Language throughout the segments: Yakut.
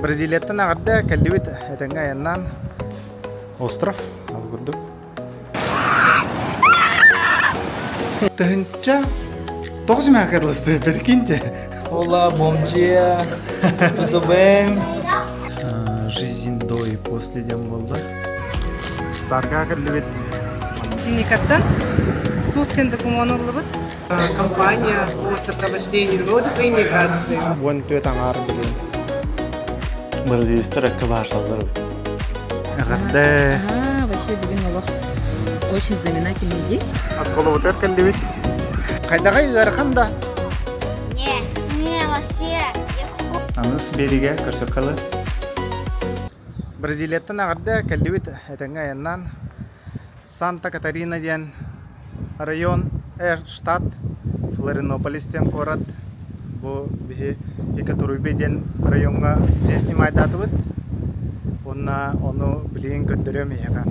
Бразилияттан аҕарда кэллибит этэҥҥэ айаннаан остров ол курдук. Тыһынча тоҕус мэ кырлысты прикиньте. Hola, bom dia, tudo bem? Жизнь до и после диэн буолла. Парка кэллибит. Клиникаттан СУС диэн докумуон ыллыбыт. Компания по сопровождению родов и миграции. 14 аҥаар билин. Бразилецтар акка баашаллар эбит. Эҕэрдэ. А, вообще бүгүн олох очень знаменательный день. Осколобутугар кэллибит. Хайдаҕай ыарахан да? Не, не, вообще. Легко. Аныс биэригэ көрсөххө Бразилияттан аҕарда кэллибит этэҥҥэ айаннаан Санта-Катарина диэн район, штат, Флоринополис диэн куорат. Бу биһи Екатеринбург диэн райоҥҥа дьиэ снимайдаатыбыт. Уонна ону билигин көрдөрүөм эһиэхэ.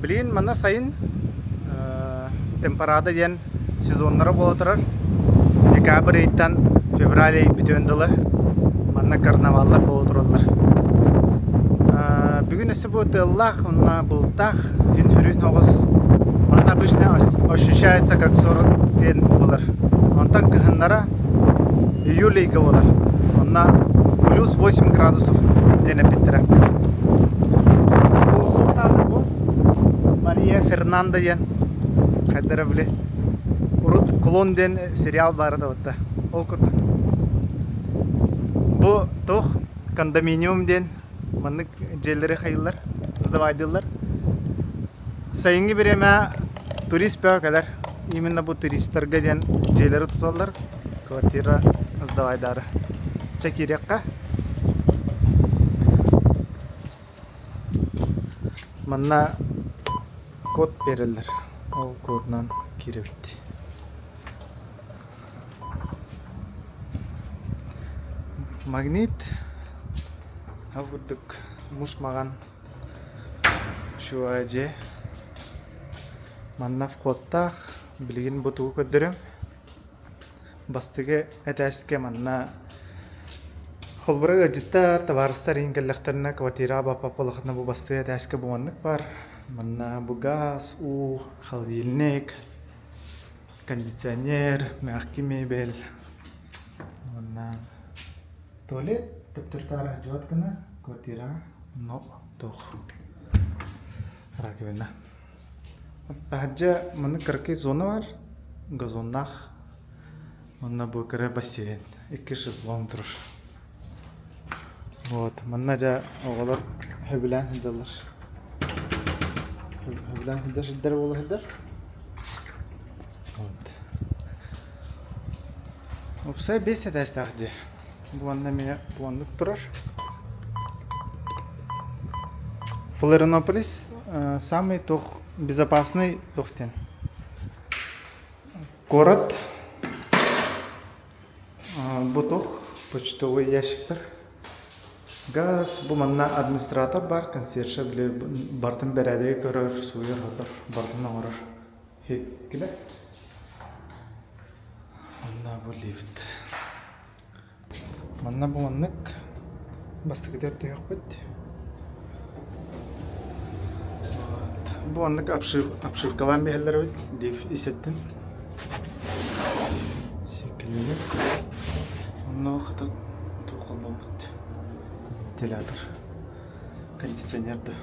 Билигин манна сайын темперада диэн сезоннара буола турар. Декабрь ыйтан февраль ый бүтүөн дылы манна карнаваллар буола тураллар. Бүгүн өссө бу тыаллаах уонна былыттаах күн үрүн оҕус манна обычно ощущается как 40 диэн буолар. Онтон кыһыннара июль ыйга буолар. Онно плюс 8 градусов диэн эппиттэрэ. Бу Мария Фернандо диэн хайдара били урут Клон диэн сериал баара да ол курдук. Бу туох кондоминиум диэн маннык дьиэлэри хайыллар, сдавайдыыллар. Сайыҥҥы бириэмэ турист бөҕө кэлэр. Именно бу туристарга диэн дьиэлэри туталлар, квартира сдавайдаары. Чэ киириэххэ. Манна код биэрэллэр. Ол кодунан киирэбит. Магнит ол курдук муус маҕан үчүгэй дьиэ. Манна входтаах билигин бу тугу көрдөрүөм. Бастакы этээскэ манна холобура ыалдьыттар, табаарыстар иһин кэллэхтэринэ квартираҕа баппаппалахына бу бастакы этээскэ бу маннык баар. Манна бу газ, уу, холодильник, кондиционер, мягкий мебель уонна туалет төптөрү-таары сылдьыбат гына квартираҕа но туох раковина. Таһырдьа маннык кыракый зона бар, газоннаах. Онно бу кыра бассейн, икки шезлонг турар. Вот, манна дьэ оҕолор сөбүлээн сылдьаллар. Сөбүлээн сылдьар сирдэрэ буола сылдьар. Вот. Уопсай биэс этээстээх дьиэ. Бу манна эмиэ оннук турар. Флоринополис самый туох безопасный туох диэн куорат. Бу туох почтовый ящиктар. Газ бу манна администратор бар, консьержа били барытын бэрээдэги көрөр, сууйар-сотор, барытын оҥорор. Килэ. Манна бу лифт. Манна бу маннык бастакытыгар түһүөхпүт. Бу маннык обшивкалаан биһэллэр эбит лифт ис өттүн. Сиэккэлиини. Онно хата туох холбоммут. Вентилятор. Кондиционер да.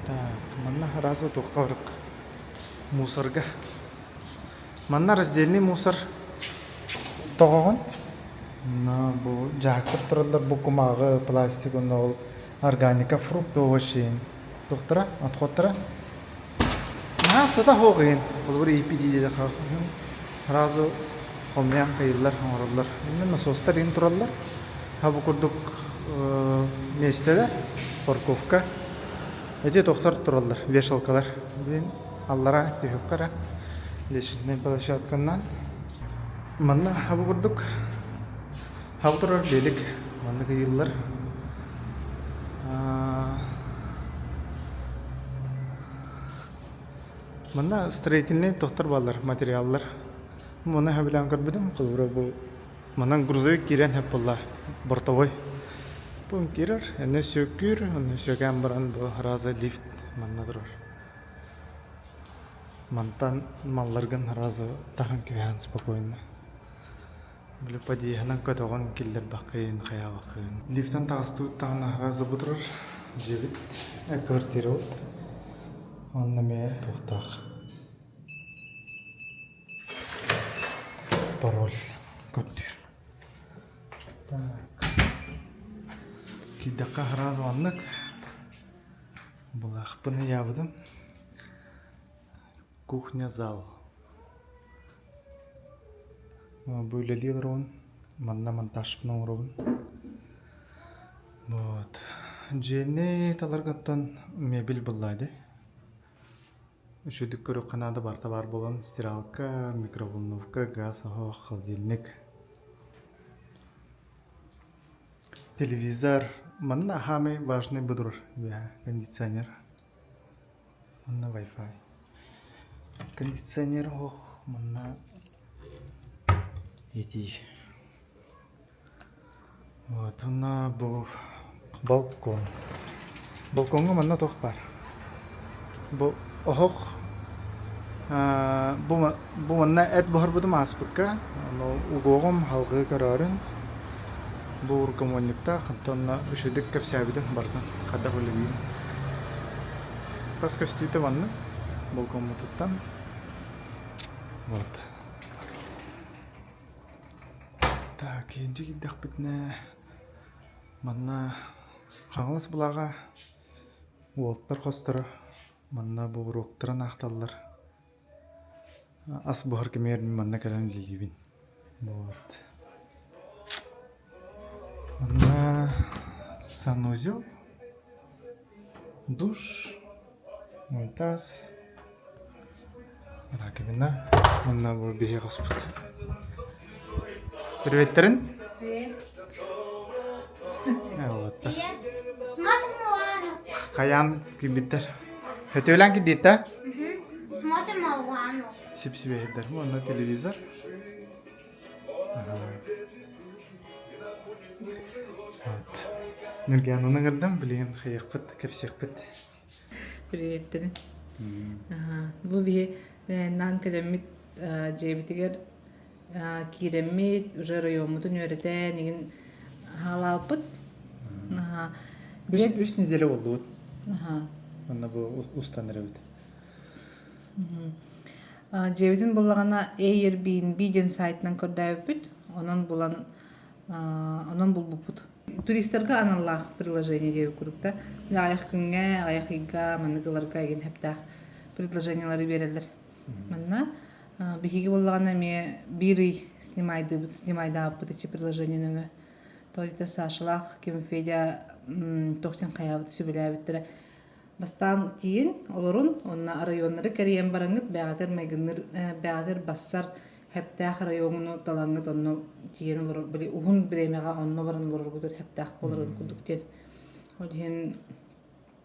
Так, манна сразу туохха барык мусорга. Манна раздельный мусор тоҕоҕун. Мына бу дьаһактар тураллар бу кумааҕы, пластик уонна ол органика, фрукты, овощи туохтара, отходтара. Наһаа сыта суох иһин, холобур EPD диэтэххэ сразу хомуйан кыйыллар, оҥороллор. Иннэ насостар иһин тураллар. Ха бу курдук миэстэлэр, парковка. Эти тохтор тураллар, вешалкалар. Билин аллара түһүөххэ эрэ лестничнай площадканан. Манна бу курдук хабы турар биэлик маннык ыйыллар. Манна строительный тохтор бааллар, материаллар. Маны сөбүлээн көрбүтүм, холобура бу. Манан грузовик киирэн сөп буолла, бортовой. Бу киирэр, энэ сүөккүүр, онно сүөкээн баран бу раза лифт манна турар. Мантан малларгын сразу таһан кэбиһэн спокойно. Били подъеһынан көтөҕөн киллэрбэххин, хайаабаххын. Лифтэн таҕыстыбыт даҕаны сразу бу турар дьиэбит, квартирабыт. Онно эмиэ туохтаах пароль көрдүүр. Так. Киирдэххэ сразу маннык Былаахпын ыйаабытым. Кухня зал. Бу үлэлии олоробун. Манна монтажпын оҥоробун. Вот. Дьиэни таларгаттан мебель булла ди. Үчүгдүк көрүөххэ наада барыта баар буолан стиралка, микроволновка, газ оһох, холодильник. Телевизор манна саамай важный бу кондиционер. Манна Wi-Fi. Кондиционер оһох манна итии. Вот уонна бу балкон. Балкоҥҥа манна туох баар? Бу оһох бу, бу манна эт буһарбытым ааспыкка, ону угуоҕум салгыы көрөөрүн бу урукомуонньуктаах, онтон үчүгдүк кэпсээбитим барытын хайдах үлэлиирин. Тас көстүүтэ маннык балкоммутуттан. Вот. Так, иһирдьэ киирдэхпитинэ манна Хаҥалас былааҕа Уолаттар хосторо манна бу уруоктарын аахталлар. Ас буһар кэмигэр мин манна кэлэн үлэлиибин. Вот. Манна санузел, душ, унитаз, раковина. Манна бу биһиги хоспут. Приветтерин. Привет. Вот. Привет. Смотрим Моану. Хайаан киирбиттэр. Хөтөөлөөн кирдиттэ? Смотрим Моану. Сип-сибэһирдэр. Уонна телевизор. Вот. Нургиананы ыҥырдым, билигин хайыахпыт, кэпсиэхпит. Приветтерин. Бу биһи наан кэлэммит дьиэбитигэр киирэммит, уже райоммутун үөрэтэн игин хаалаабыппыт. Үс неделя болдубут. Онно бу устан эрэбит. Дьиэбитин буллаҕына Airbnb диэн сайтынан көрдөөбүппүт. Онон булан онон булбуппут. Туристарга аналлаах приложение диэбит курдук да. Аҕыйах күҥҥэ, аҕыйах ыйга маннык ыларга игин сөптөөх предложениелары биэрэллэр. Манна биһиги буоллаҕына эмиэ биир ый снимайдыыбыт, снимайдаабыппыт ичи приложение нөҥүө. Тоҕо Сашалаах Ким Федя туох диэн хайаабыт сүбэлээбиттэрэ. Бастаан тиийин, олорун, уонна районнары кэрийэн бараҥҥыт бэҕэтэр майгынныыр, бэҕэтэр бассар хэптээх райоҥҥуну талаҥҥыт онно тиийэн олорор, били уһун бириэмэҕэ онно баран олороргутугар хэптээх буоларын курдук диэн. Ол иһин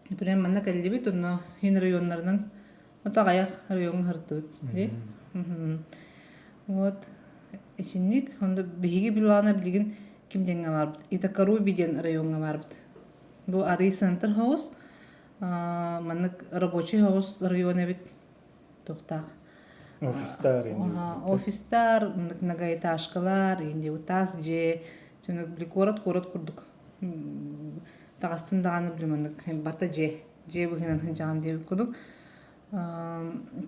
Например, манна кэллибит, онно иһин районнарынан ото аҕыйах райоҥҥа сырыттыбыт дии. Вот итинник онно биһиги билаана билигин ким диэҥҥэ баарбыт Итакаруби диэн райоҥҥа баарбыт. Бу арый центр соҕус, маннык рабочий соҕус район эбит туохтаах. Офистар Офистар, многоэтажкалар, инде таас дьиэ, били куорат куорат курдук таҕастын даҕаны били маннык барыта дьиэ, дьиэ быһыынан сылдьаҕын диэбит курдук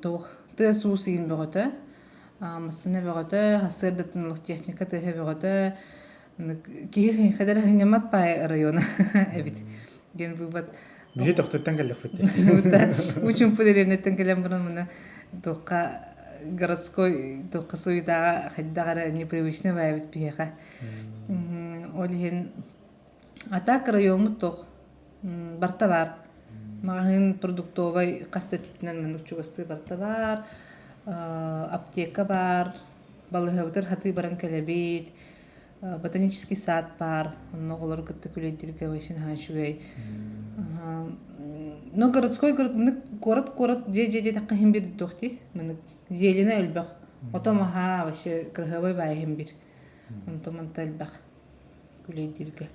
туох тыас-уус иин бөҕөтө, массыына бөҕөтө, сарсыардаттан олох техника тыаһа бөҕөтө, киһи хайдах сынньаммат паай района эбит диэн быыбат. Биһи тохтуттан кэллэхпит Уу чуумпу дэриэбинэттэн кэлэн баран мына туохха городской туохха суетаҕа хайдах эрэ непривычный баайбыт биһиэхэ. Ол иһин А так райоммут туох барыта баар. Маҕаһыын продуктовай хас да өттүнэн маннык чугастыы барыта баар. Аптека баар, балыыһабытыгар сатыы баран кэлэбит. Ботанический сад баар, онно оҕолору кытта күлэйдииргэ очень наһаа үчүгэй. Но городской маннык куорат-куорат дьиэ-дьиэ диэтэххэ иһин биир туох дии маннык зелена элбэх. Ото маһа вообще кыраһыабай баайа иһин биир. Онто-манта элбэх күлэйдииргэ.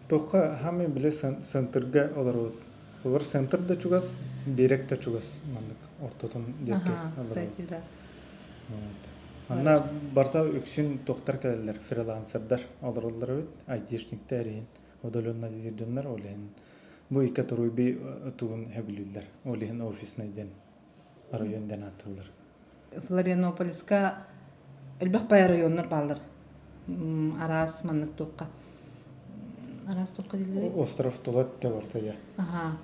Туохха хаамай били центрга олоробут. Холобур центр да чугас, биэрэк да чугас маннык ортотун диэки Кстати, да. Манна барыта үксүн туохтар кэлэллэр, фрилансердар олороллор эбит, айтишниктэр иһин, удаленно диир дьоннор ол иһин бу икки туруйби тугун сөбүлүүллэр, ол иһин офиснай диэн оройуон диэн ааттыыллар. Флорианополиска элбэх бай районнар бааллар. Араас маннык туохха. Араас туохха дииллэрий? Остров Тулат да барта я. Аха.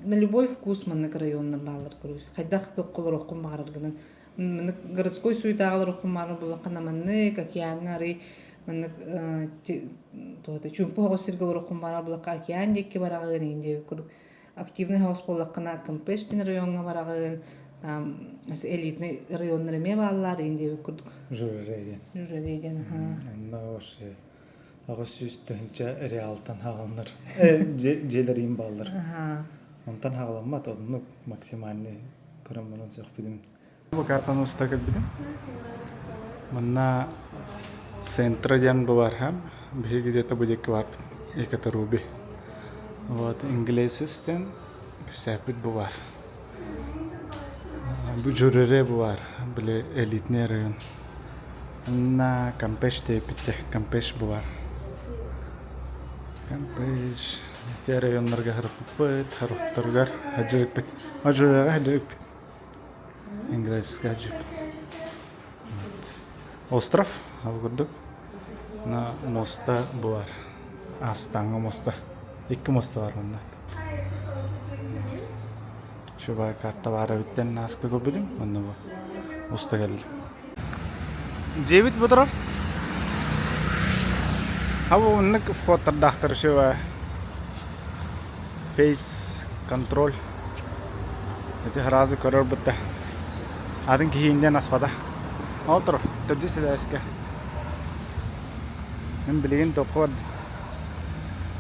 На любой вкус маннык районнар бааллар короче. Хайдах туохха олоруоххун баҕараргынан. Маннык городской суетаҕа олоруоххун баҕарар буоллаххына маннык океаҥҥа арый маннык туота чуумпу оҕус сиргэ олоруоххун баҕарар буоллахха океан диэки бараҕын иин диэбит курдук активный хаос буоллаххына Кампештин райоҥҥа бараҕын, там элитный районнар эмиэ бааллар иин диэбит курдук. Журре диэн. Журре диэн, аха. Онно вообще 800 тыһыынча реалтан хааланнар. Дьиэлэриин бааллар. Онтон хаҕаламмат, оннук максимальный көрөн баран сөхпүтүм. Бу картаны уста кэлбитим. Манна центра диэн бу бархам. Биһиги где-то бу диэки бар Екатеруби. Вот инглесистен сәпит бу бар. Бу Журере бу бар. Били элитный район. На Кампеш тепитте. Кампеш бу бар. Кампеш. Те районнарга хараппыт, харахтаргар хаджырыкпыт. Ажурега хаджырыкпыт. Инглесискэ хаджырыкпыт. Остров, ол курдук. На моста булар. Астаҥҥа моста. Икки моста бар онно. Шуба карта баар эбиттэн нааска көрбүтүм. Онно бу уста кэлли. Дьиэбит бу турар. Хабы оннук входтардаахтар шуба Face контроль. Ити сразу көрөр бытта. Атын киһи индиэн аспата. Ол турар, төрдүс этээскэ. Мин билигин тоххор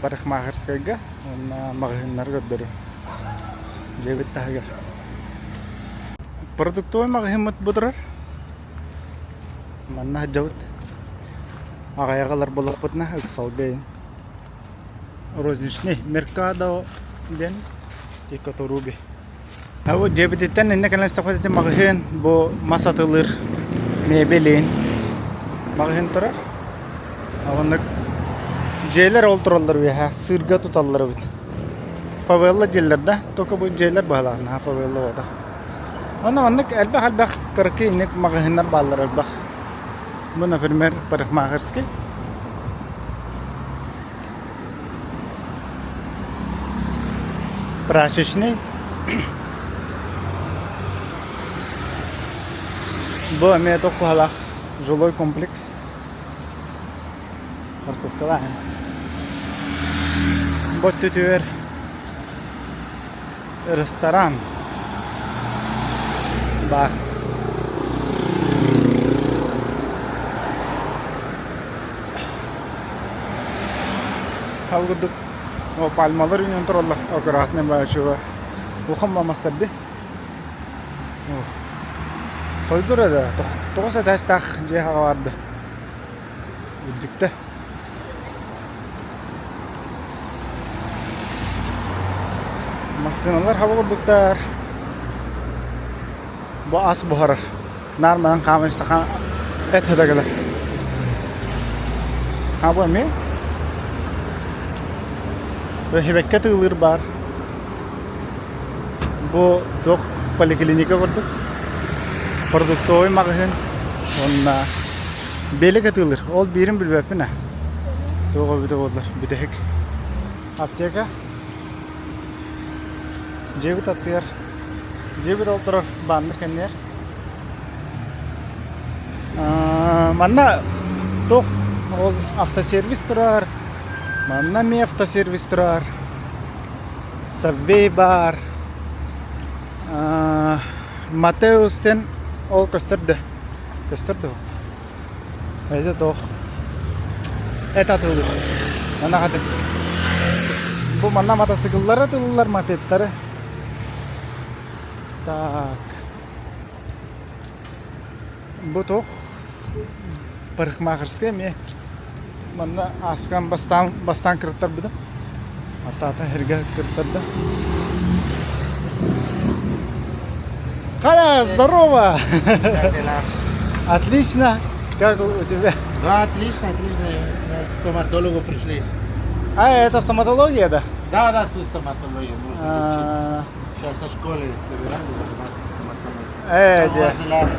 парикмахерскайга уонна маҕаһыыннары көрдөрүм. Дьиэбит таһыгар. Продуктовый маҕаһыыммыт бу турар. Манна сылдьабыт. Аҕайах ылар буоллахпытына ыксалга Розничный Меркадо диэн Екаторуби. Бу дьиэбититтэн иннэ кэлэн истэхпит ити маҕаһыын бу мас атылыыр мебелин маҕаһыын турар. Оннук дьиэлэр ол тураллар үөһэ сыырга туталлар эбит. Фавелла дииллэр да, только бу дьиэлэр быһалаах наһаа фавелла буолбатах. Онно маннык элбэх-элбэх кыракый инник маҕаһыыннар бааллар элбэх. Бу, например, парикмахерский. Прачечный. Бу эмиэ туох жилой комплекс. Парковкалааһын. Бу өттүтүгэр ресторан баар. Ол курдук пальмалар үүнэн тураллар аккуратно баачыба улахан мастар дии Тойдур эрэ тоҕус этээстээх дьиэ хаҕа барды үрдүктэр Массыыналар хаба курдуктар. Бу ас буһарар. Наар манан хааман истэххэ эт сыта кэлэр. А бу эмиэ Өһүбэккэ тыылыыр баар. Бу туох поликлиника курдук. Продуктовый маҕаһыын уонна Белик атыылыыр. Ол биирин билбэппин ээ. Туох эбитэ буоллар бүтэһик. Аптека. Дьиэбит аттыгар дьиэбит ол турар бааннар кэннигэр. Манна туох ол автосервис турар. Манна эмиэ автосервис турар. Сабвей баар. Матеус диэн ол көстөр да көстөр да Это туох эт атыылыыр манна хаты бу манна матасыкыллары атыылыыллар мопедтары так бу туох. Парикмахерская эмиэ манна ааскан бастаан бастаан кыраттарбытым. Аттаата эргэ кыраттарда. Халя, здорово! Как дела? Отлично! Как у тебя? Да, отлично, отлично. К стоматологу пришли. А, это стоматология, да? Да, да, тут стоматология нужно лечить. А, Сейчас со школы собирали заниматься стоматологией. Э, Как у вас де. дела?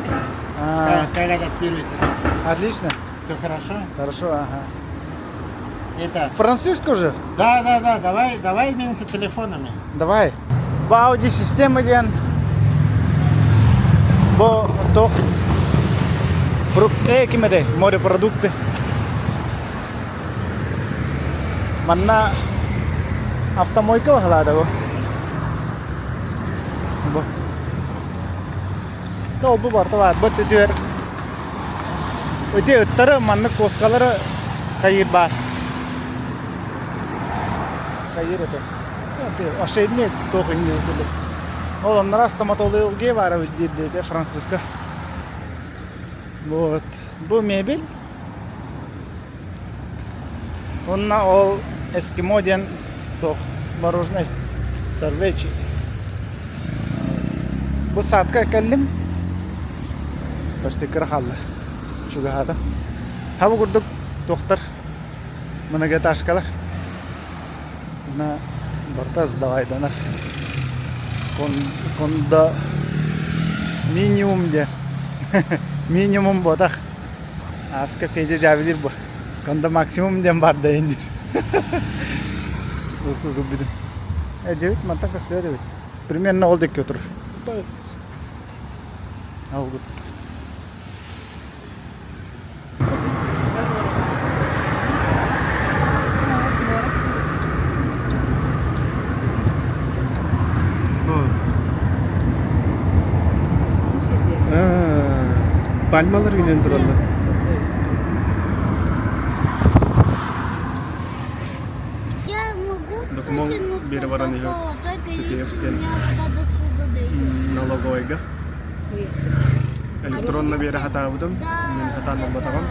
А, Как, как адаптируетесь? Отлично. Все хорошо? Хорошо, ага. Это. Франциско же? Да, да, да, давай, давай обменимся телефонами. Давай. Бу Audi система диэн бу туох фрукты ким этэй морепродукты манна автомойка баһылаата бу бу ол бу барыта баар бу өттүгэр ити ыттары маннык куоскалары хайыыр баар хайыыр этэ Ошейник туох инньэ курдук. Ол оннора стоматология баара диир диэтэ Франциско. Вот. Бу мебель. Онно ол эскимо диэн туох мороженое сорвечи. Бу садка кэллим. Почти кыра хаалла. Чугаһаата. Ха бу курдук туохтар многоэтажкалар. На барыта сдавайданар. Кондо минимум диэн. Минимум буотах. Ааска Федя дьаабылыыр бу. Кондо максимум диэн бар да диир. Көрбүтүм. Э, дьэбит мантан көстүбэт эбит. Примерно ол диэки турар. Ол курдук. Пальмалар үүнэн тураллар. Я могу Документ дотянуться биэрэ баран до иһэр пола, только если Сетиев у диэн меня вода до сюда дойдет. налоговойга электронно биэрэ сатаабытым мин сатаан ылбатаҕым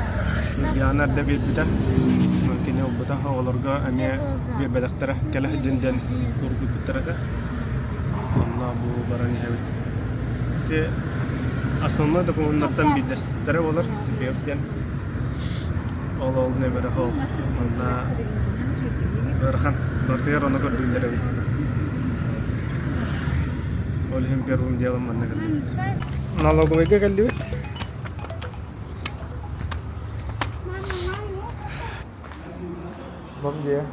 Яна эрдэ биэрбитэ кини ылбыта оҕолорго эмиэ биэрбэтэхтэрэ кэлэ сылдьын диэн уругуйбуттар этэ онно бу баран иһэбит ити основной докумуоннартан биирдэстэрэ буолар СПФ диэн ол ол нөмэрэ ол онно ыарахан бартыгар ону көрдүүллэр эбит ол иһин первым делом манна кэллим Налоговыйга кэллибит. Bom dia.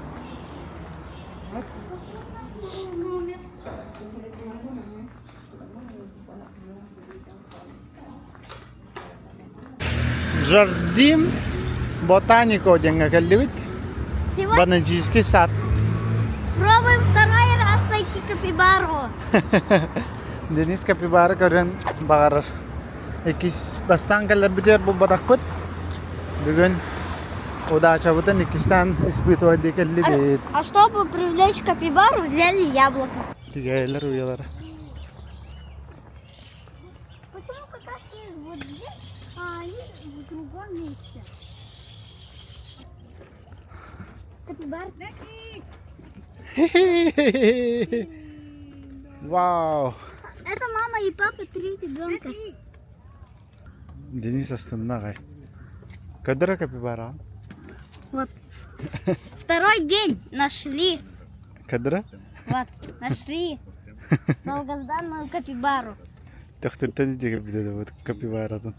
Жардим Ботанико диэҥҥэ кэллибит. Сегодня Ботанический сад. пробуем второй раз пойти капибару. Денис капибара көрөн баҕарар. Иккис бастаан кэлэрбитигэр булбатахпыт. Бүгүн удачабытын иккистээн испытывать кэллибит. А чтобы привлечь капибару, взяли яблоко. Тигээйлэр уйалара. Почему какашки вот здесь, а они в другом месте? Капибар. Вау! Это мама и папа, три ребенка. Денис астынна аҕай. Көрдөрө капибара. Вот. Второй день нашли. Көрдөрө? Вот, нашли долгожданную капибару. Төхтөртөн дьигэ вот капибаратын.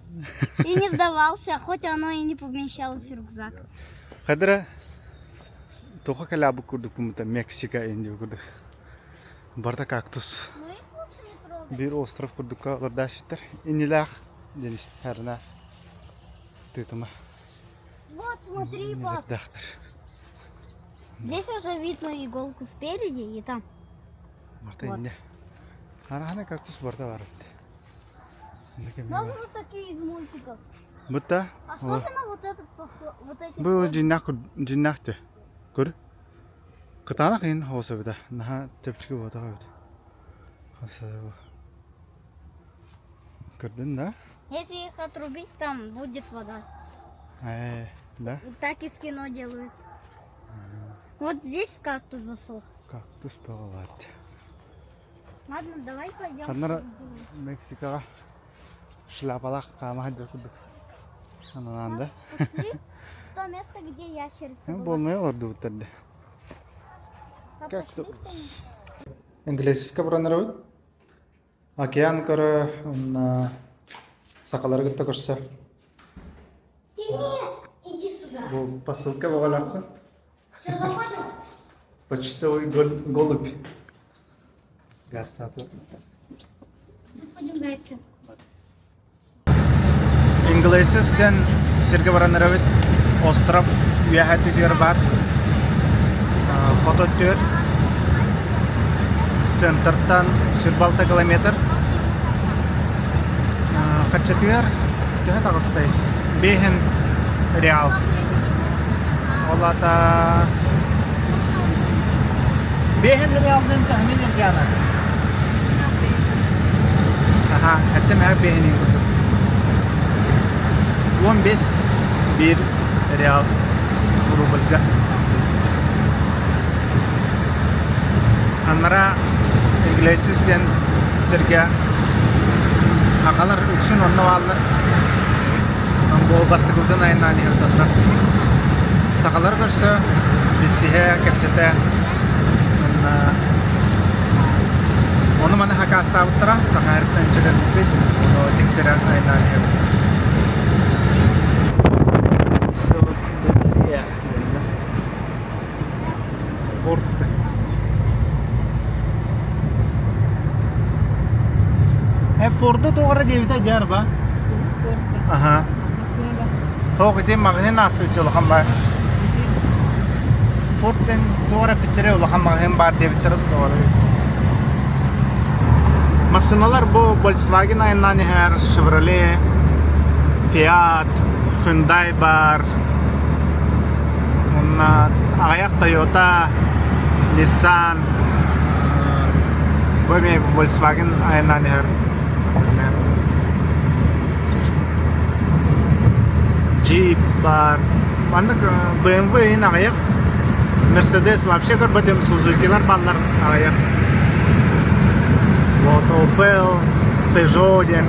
И не сдавался, хоть оно и не помещалось в рюкзак. Хадра туха калабы курдук кумута Мексика инди курдук. Барда кактус. Ну их лучше не трогать. Биир остров курдукка олордаашыттар. Иннилээх Денис харына тытыма. Вот, смотри, пап. Дахтар. Здесь уже видно иголку спереди и там. Барта Вот. инне. Арахана кактус барта бар. Нас вот такие из мультиков. Бутта. Особенно вот этот, похо- вот эти. Бу дьиннээх дьиннээх те. Көр. Кытаанах иһин хоҕус эбитэ. Наһаа чэпчэки буолбатах эбит. Көрдүн да? Если их отрубить, там будет вода. Э, да? Так из кино делают. Вот здесь кактус засох. Кактус бөҕө Ладно, давай пойдем. Ханнара Мексикаҕа шляпалаах хаама сылдьар курдук анаан да. Пошли в то место, где ящерица была. Буолнай олордубуттар да. Пошли в то место. Инглиэсискэ баран эрэбит. Океан көрө уонна сахалары кытта көрсө. Денис, иди сюда. Бу посылка бөҕөлөөххүн. Все, заходим? Почтовый голубь. Гастаты. Заходим дальше. Инглесис диэн сиргэ баран эрэбит. Остров үөһэ өттүтүгэр баар. Хото өттүгэр. Центртан 106 километр. Хаччатыгар төһө таҕыстай? Биэһин реал. Ол аата Биэһин реалдын таһынан Яна. Аха, эттим эр биэһинин курдук. 15 bir реал рубльга. Аннара Инглесис диэн сиргэ Акалар үксүн онно бааллар. Монгол бастакыбытын айаннаан иһэбит онно. Сахалар көрсө, билсиһэ, кэпсэтэ уонна ону маны хакаастаабыттара саха эртэн чөлөммүппүт, ону тиксэрэ айаннаан иһэбит. Форт. Э, Форду тоҕо диэбитэ дьэ арба. Аха. Тоох ити маҕаһыын аастыбыт улахан баар. Форттен тоҕо эппиттэрэ улахан маҕаһыын баар диэбиттэрэ тоҕо Массыыналар бу Volkswagen айаннаан иһэр, Chevrolet, Fiat, Hyundai баар. Уонна аҕыйах Toyota, Nissan, бу эмиэ Volkswagen айаннаан иһэр. Jeep баар. Маннык BMW иһин аҕыйах. Mercedes вообще көрбөтүм, Suzuki'лар бааллар аҕыйах. Вот Opel, Peugeot диэн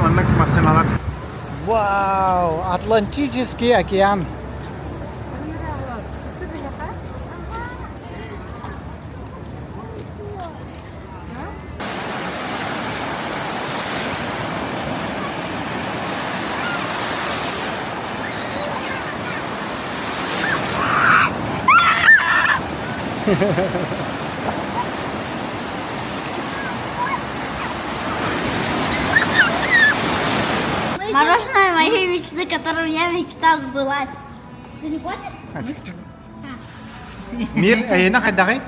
маннык массыыналар. Вау! Атлантический океан. Мороженое моей мечты, которую я мечтал сбылась. Ты не хочешь? Мир эйиэнэ хайдаҕый?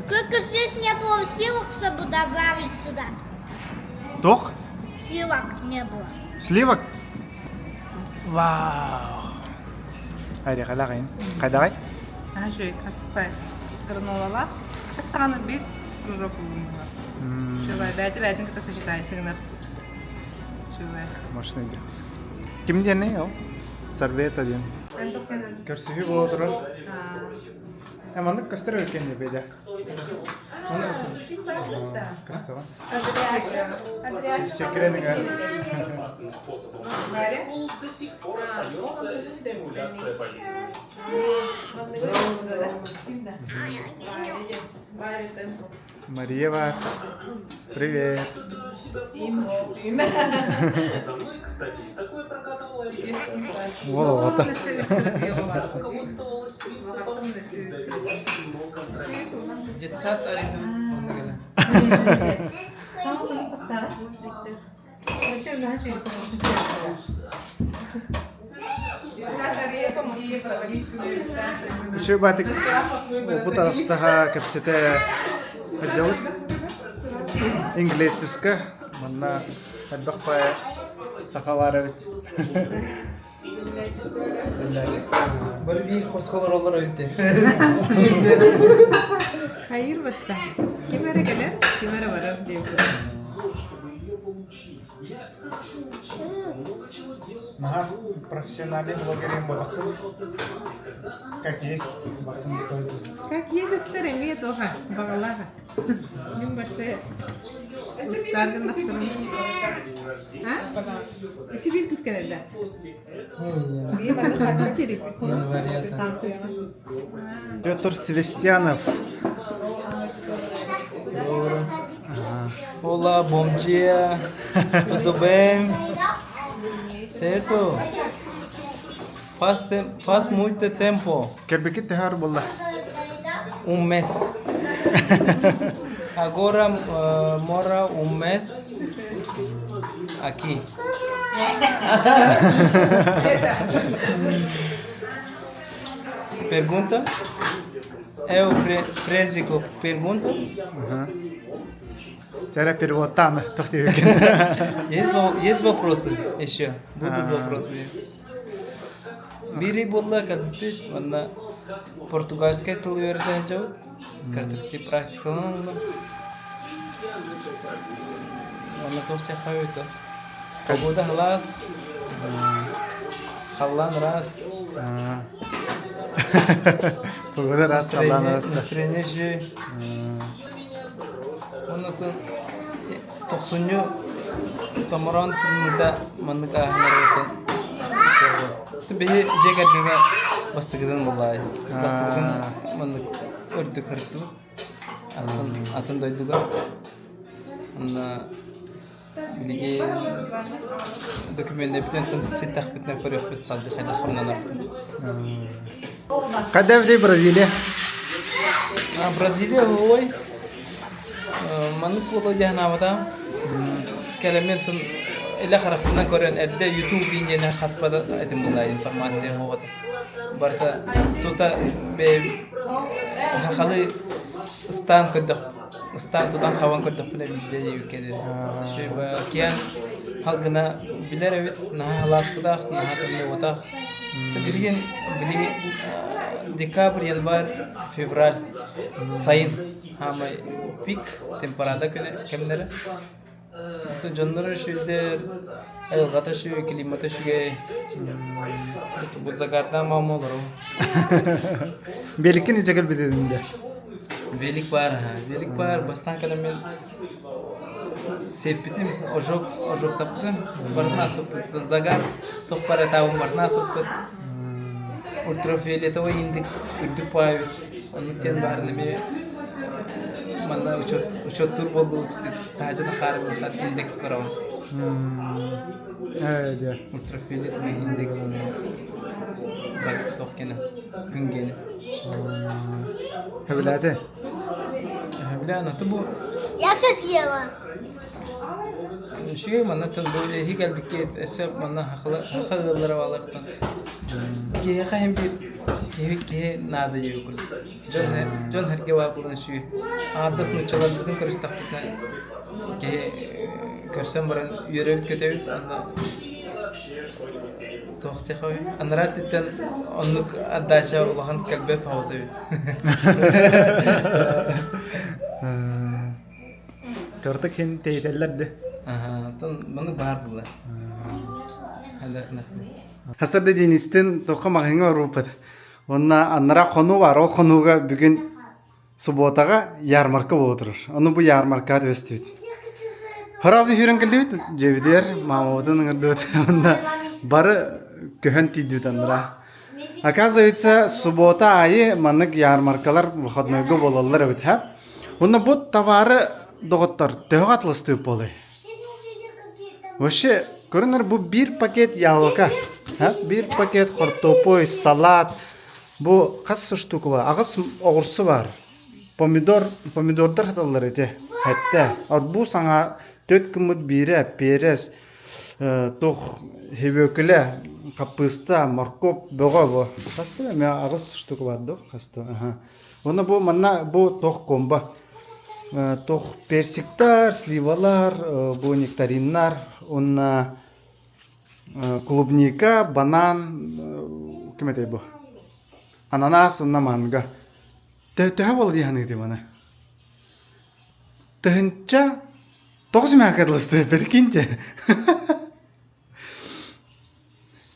Только здесь не было сливок, чтобы добавить сюда. Туох? Сливок не было. Сливок? Вау! Айри хайдаҕый? Хайдаҕый? Үчүгэй, аспай гранолалаах. Хас даҕаны бис кружок ыллым Үчүгэй, бэйэтэ бэйэтин кытта сочетайсыгынар. Үчүгэй. Мощный Ким диэний ол? Сорвета диэн. Көрсүһүү буола турар. Э, маннык көстөр эбиккин дии бэйдэ. Көстөҕүн. Секретнига. Мария бар. Привет. Уол оҕото. Детсад арыйдым. Үчүгэй баатык опыт арастаһа кэпсэтэ сылдьабыт. Инглиэсиска манна элбэх баайа сахалар эбит. Бары биир хоско олороллор эбит Хайыр батта. Ким эрэ кэлэр, ким эрэ барар диэбит. Наһаа профессиональный блогер буолахпын. Как есть, бартын стоит. Как есть устар эмиэ туоха, баҕалааха. Мин большая устаргын ахтарым. А? Өссө биир кыз кэлэр да? Петр Севастьянов. Olá, bom dia. Tudo bem? Certo? Faz, tem, faz muito tempo. Кэрбикит тэһэр буолла. Un mes. Agora uh, mora un mes aquí. Pergunta? É o pre Presico pergunta? Тәрә переводтан Есть, есть вопросы еще? Будут вопросы? Бири буолла кэлбиппит уонна португальскай тыл үөрэтэ сылдьабыт. Картакти практикаланан ыллым. Уонна туох диэххэ эбит Погода сылаас, халлаан ыраас. Погода ыраас, халлаан ыраас. Настроение үчүгэй. Уонна тохсунньу томороон тымныыта маннык ааһынарыгар Биһи дьиэ кэргэҥҥэ бастакытын буоллаҕай. Бастакытын маннык үрдүк ырыттыбыт. Атын, атын дойдуга. Онно билигин докуменнарбытын ситтэхпитинэ көрүөхпүт салгыы хайдах хамнанарбытын. Когда в Бразилия? Бразилия ой Маннык буолуо дии санаабатаҕым. Кэлэммин илэ харахпынан көрөн эрдэ YouTube диэн хаспата этим буолла информация буолбата. Барыта тута бэйэм сахалыы ыстаан көрдөх ыстаан тутан хабан көрдөхпүнэ биирдэ диэбиккэ океан халгына билэр эбит наһаа халааспытах наһаа тымныыбатах билигин билигин декабрь январь февраль сайын Хаамай пик температа күнэ кэмнэрэ. Оттон дьонноро үчүгэйдэр, айылҕата үчүгэй, климата үчүгэй. Бу загардаан маама олору. Великин ичэ кэлбитин дэ. Велик баар аха. Велик баар бастаан кэлэн мен сиэппитим, ожог, ожогтаппытым. Барытын асыппыт. Загар туох баар этабын барытын асыппыт. Ультрафиолетовый индекс үрдүк баайбыт. Оннук диэн баарын эмиэ манна учет учеттуур буоллубут таһдьа тахаарыбыттан индекс көрөҕүн. Ээ дьэ. Ультрафиолетовый индекс туох гэнэ күн гэнэ. Сөбүлээтэ? Сөбүлээн аты бу Я все съела. Үчүгэй манна тыл бу эһи кэлбиккэ өссө манна хахыла хаха ыаллара баалартан киһиэхэ иһин биир киһи киһи наада диэбит курдук. Дьон дьон сэргэ баар буолан үчүгэй. Аҥардас нууччаларбытын көрүстэхпитинэ киһи көрсөн баран үөрэбит-көтөбүт уонна туох диэххэ анараа өттүттэн оннук отдача улахан кэлбэт соҕус эбит. Кырдык иһин тэйитэллэр да. Аха, оттон маннык баар буолла. Хасар да Денистин тоққа маҕаһыҥҥа барбыппыт. Уонна аннара хонуу бар, ол хонууга бүгүн субуотаҕа ярмарка буола турар. Ону бу ярмаркаҕа түбэстибит. Сразу сүүрэн кэллибит, дьиэбитигэр маамабытын ыҥырдыбыт. Уонна бары көһөн тиийдибит аннара. Оказывается, суббота аайы маннык ярмаркалар выходнойга буолаллар эбит, һэ? Уонна бу товары доҕоттор төһөҕө атыластыып буолай? Вообще, көрүнэр бу биир пакет яблоко, һэ? Биир пакет хортуоппуй, салат. Бу хас штука бар? Аҕыс оҕурсу бар. Помидор, помидордар саталлар ити. Хэттэ. Арбуз саҥа төрт гыммыт биирэ, перец, туох һүбүөкүлэ, хаппыыста, моркуоп бөҕө бу. Хаста эмиэ аҕыс штука бар дуо? Хаста, аха. Уонна бу манна бу туох комбо. Туох персиктар, сливалар, бу нектариннар уонна клубника, банан, ким этэй бу? Ананас уонна манго. Төһө буола дии саныыгытый маны? Тыһынча тоҕус мээкэ дылыстыы, прикиньте.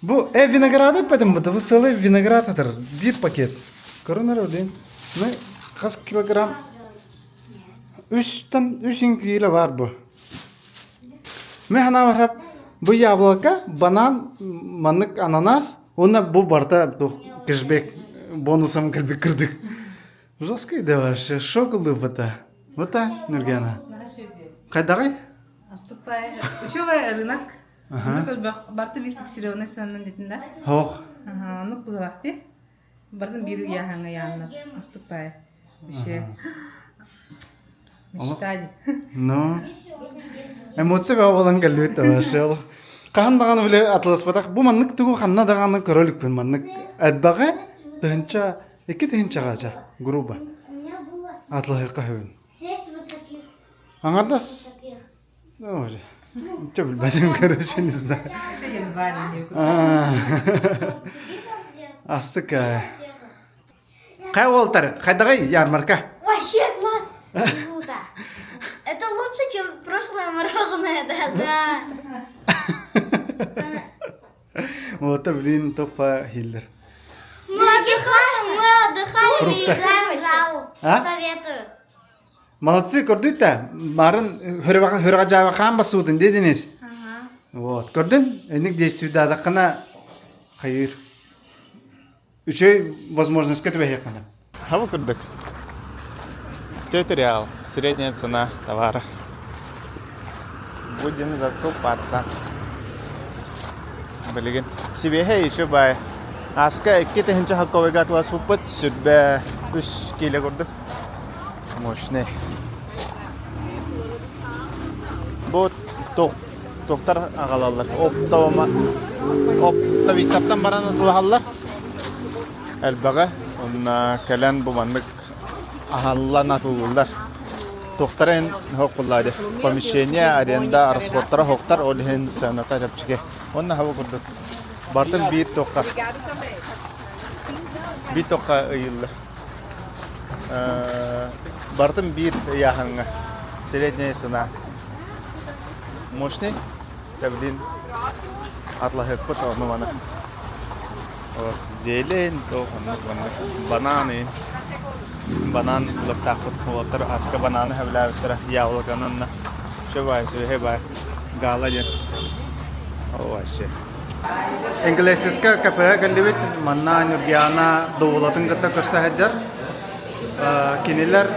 Бу э винограды эппэтим бу сылы виноград атыр биир пакет. Көрөн эрэ блин. Ну хас килограмм? Үстэн үс кило бар бу. Мен санаабар бу яблоко, банан, маннык ананас, уонна бу барыта туох кэшбэк бонусом кэлбит кырдык. Жесткий да вообще, шок ыллыппыта. Вот Нургена. Хайдаҕый? Астыкпай. Учевая рынок. Барты биир фиксированный сыанан дитин да? Хоох. Ага, ну быһылахти. Бартын биир ыйааһаҥҥа ыйааннар. Астыкпай. Вообще. Мечтали. Ну, эмоция бөҕө буолан кэлбит вообще. Хаһан даҕаны били атыласпатах бу маннык тугу ханна даҕаны көрө иликпин маннык элбэҕи тыһынча икки тыһынчаҕа ча грубо атылаһыахха сөбүн. Аҥардас Чэ билбэтим короче не знаю. Астык Хай уолтар, хайдаҕый ярмарка? Вообще класс! Круто! Это лучше, чем прошлое мороженое, да, да. Вот, блин, топпа хиллер. Мы отдыхаем, мы отдыхаем и играем в А? Советую. Молодцы, көрдүт да, барын хөрөҕө хаан басуутун дединиз. Вот, көрдүн, эник действийдадаххына хайыр. Үчүгэй возможностька түбэһиэххинэ. Хаба курдук. Тетриал, средняя цена товара. Будем закупаться. Билигин сибиэһэй еще бай. Аска 2 тыһыынча холкуобайга атыласпыппыт 23 киилэ курдук. Мощный. Бу туохтар аҕалаллар. Оптовома оптовиктартан баран атылаһаллар. Элбэҕи. Онно кэлэн бу маннык аһаллан атыллылар. Туохтара эн хоққуллаа Помещение, аренда, расходтара хоқтар, ол иһин сыаната чэпчэки. Уонна хаба курдук. Бартын биир туохха биир туохха ыйыллар. Барытын биир ыйааһыҥҥа средняя цена мощный тэбилин атлаһыахпыт ону маны зелень туох оннук маннык бананы банан ылыктаахпыт уолаттар аска бананы сөбүлээбиттэрэ яблоканы онно все баай сүөһэ баай гала диэн вообще Инглесиска кафеҕа кэллибит. Манна Ньургиана Доулатын кытта көрсө сылдьар. Кинилэр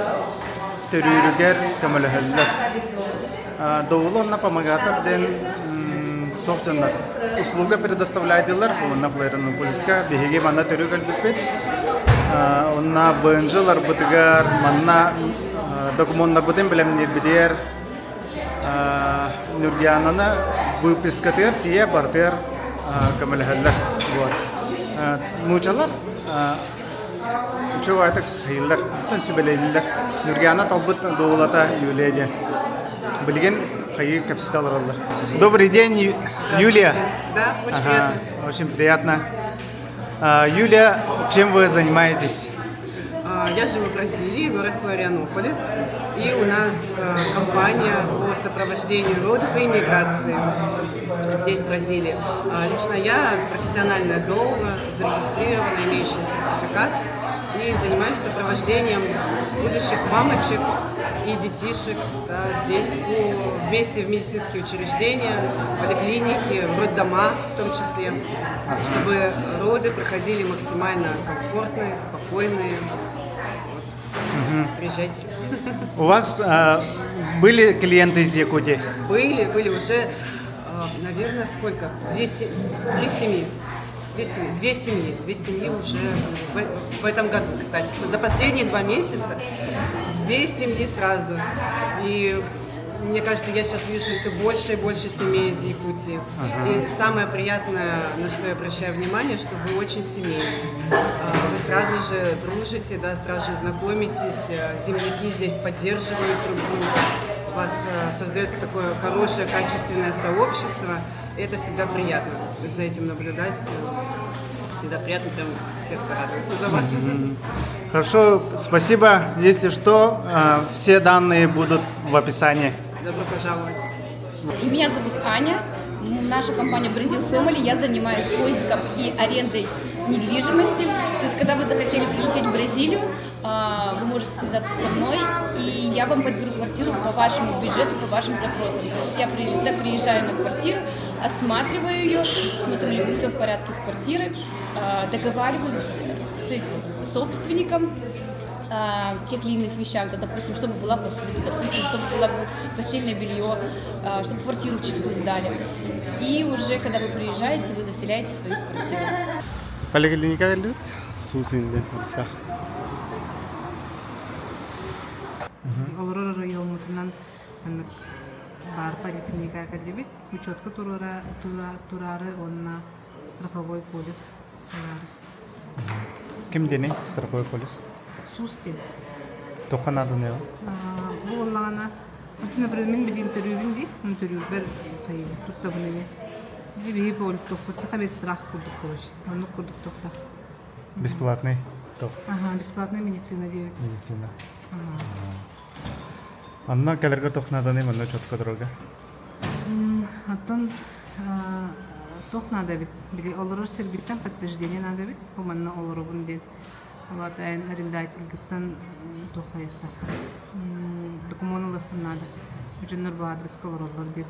төрүүрүгэр көмөлөһөллөр. Доула уонна помогатор диэн туох дьоннор услуга предоставляйдылар уонна Флорианополиска биһиги манна төрүү кэлбиппит. Онно ВНЖ-ларбытыгар манна докумуоннарбытын бэлэмниирбитигэр Ньургиананы выпискатыгар тиийэ барытыгар көмөлөһөллөр. Вот. Нуучалар үчүгэй хайыллар, оттон сүбэлэһиллэр. Ньургиана талбыт доулата Юлия диэн. Билигин хайыы кэпсэтэ олороллор. Добрый день, Юлия. Да, очень Ага, приятно. очень приятно. Юлия, чем вы занимаетесь? Я живу в Бразилии, город Флорианополис, и у нас компания по сопровождению родов и иммиграции здесь, в Бразилии. Лично я профессиональная доула, зарегистрированная, имеющая сертификат, и занимаюсь сопровождением будущих мамочек и детишек да, здесь вместе в медицинские учреждения, поликлиники, роддома в том числе, чтобы роды проходили максимально комфортные, спокойные. Вот. Приезжайте. У вас были клиенты из Якутии? Были, были уже, наверное, сколько? Две, три семьи. Две семьи, две семьи, две семьи уже в этом году, кстати. За последние 2 месяца две семьи сразу. И мне кажется, я сейчас вижу все больше и больше семей из Якутии. И самое приятное, на что я обращаю внимание, что вы очень семейные. Вы сразу же дружите, да, сразу же знакомитесь, земляки здесь поддерживают друг друга. У вас создается такое хорошее, качественное сообщество. И это всегда приятно за этим наблюдать. Всегда приятно, прям сердце радуется за вас. Хорошо, спасибо. Если что, все данные будут в описании. Добро пожаловать. Меня зовут Аня. Наша компания Brazil Family, я занимаюсь поиском и арендой недвижимости. То есть, когда вы захотели прилететь в Бразилию, вы можете связаться со мной, и я вам подберу квартиру по вашему бюджету, по вашим запросам. То есть я приезжаю на квартиру, осматриваю ее, смотрю, ли все в порядке с квартирой, договариваюсь с собственником тех или иных вещах, да, допустим, чтобы была посуда, допустим, чтобы было постельное белье, чтобы квартиру чистую сдали. И уже, когда вы приезжаете, вы заселяете свою квартиру. Поликлиника кэллибит. Суусин диэн туруктаах. Олорор оройуоммутунан маннык баар поликлиника кэллибит. Учетка туруора тураары уонна страховой полис ылаары. Ким диэний страховой полис? Суус диэн. Туохха нааданы Бу буоллаҕына, например, мин билигин төрүүбүн дии, төрүүрбэр туттабын ини. Биһи туохпут саха медстрах курдук короче, оннук курдук туохта. Бесплатный топ. Ага, бесплатная медицина диэбит. Медицина. Анна кэлэргэ туох нааданы манна четко дорога? Оттон туох наада эбит? Били олорор сиргиттэн подтверждение наада эбит. Бу манна олоробун диэн. Вот эн арендательгыттан туох хайыахта. Докумуон ылыахтан наада. Дьоннор бу аадырыска олороллор диэн.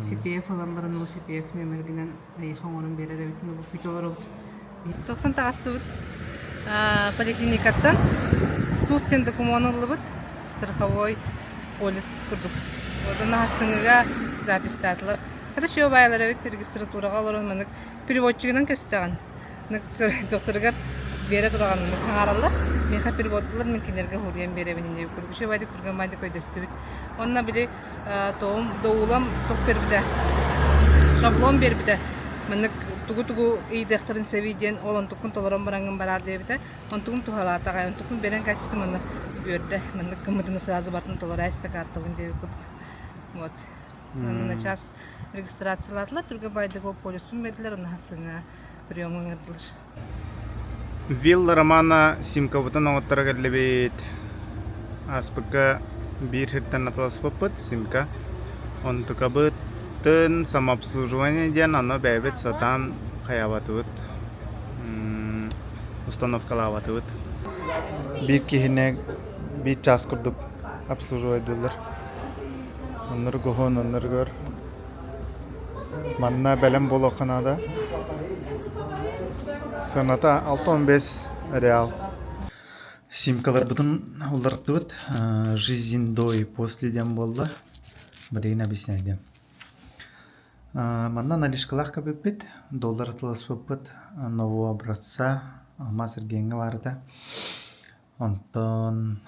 CPF ылан баран ол CPF нүөмэргинэн эйиэхэ оҥорон биэрэр эбит. Бу бүт олоробут. Тохтон таҕыстыбыт поликлиникаттан СУС диэн докумуон ыллыбыт. Страховой полис курдук. Онно хассыҥыга записьтаатылар. Хата баайлар эбит регистратураҕа олорон маннык переводчигынан кэпсэтэҕин. Докторыгар биэрэ тураҕын хаҥараллар. Миэхэ переводтулар мин кинилэргэ уһуруйан биэрэбин иннибит курдук. Үчүгэй байдык түргэн байдык өйдөстүбүт. Онно били тоҕум доулам туох биэрбитэ шаблон биэрбитэ маннык тугу-тугу ыйдыахтарын сэбий диэн ол онтуккун толорон бараҥҥын бараар диэбитэ онтугум туһалаатаҕай онтуккун биэрэн кээспитим манна үөрдэ маннык гыммытын сразу бартын толоро эстэ картабын диэбит курдук вот на час регистрациялаатылар түргэн байдык ол полюсун биэрдилэр онно сыҥа приемҥа ыҥырдылар Вилла Романа симкабытын оҥотторо кэллибит. Ааспыкка биир сиртэн атыласпыппыт симка. Онтукабытын самообслуживание диэн ону бэйэбит сатаан хайаабатыбыт, установкалаабатыбыт. Биир киһини биир чаас курдук обслуживайдыыллар. Оннук уһун, оннугар Манна бэлэм буолуохха наада. Сыаната 65 реал. Симкаларбытын уларыттыбыт. Жизнь до и после диэн буолла. Билигин объясняйдым. Манна наличкалаах кэпиппит, доллар атыласпыппыт нового образца алмаз эргиэҥҥэ баар этэ. Онтон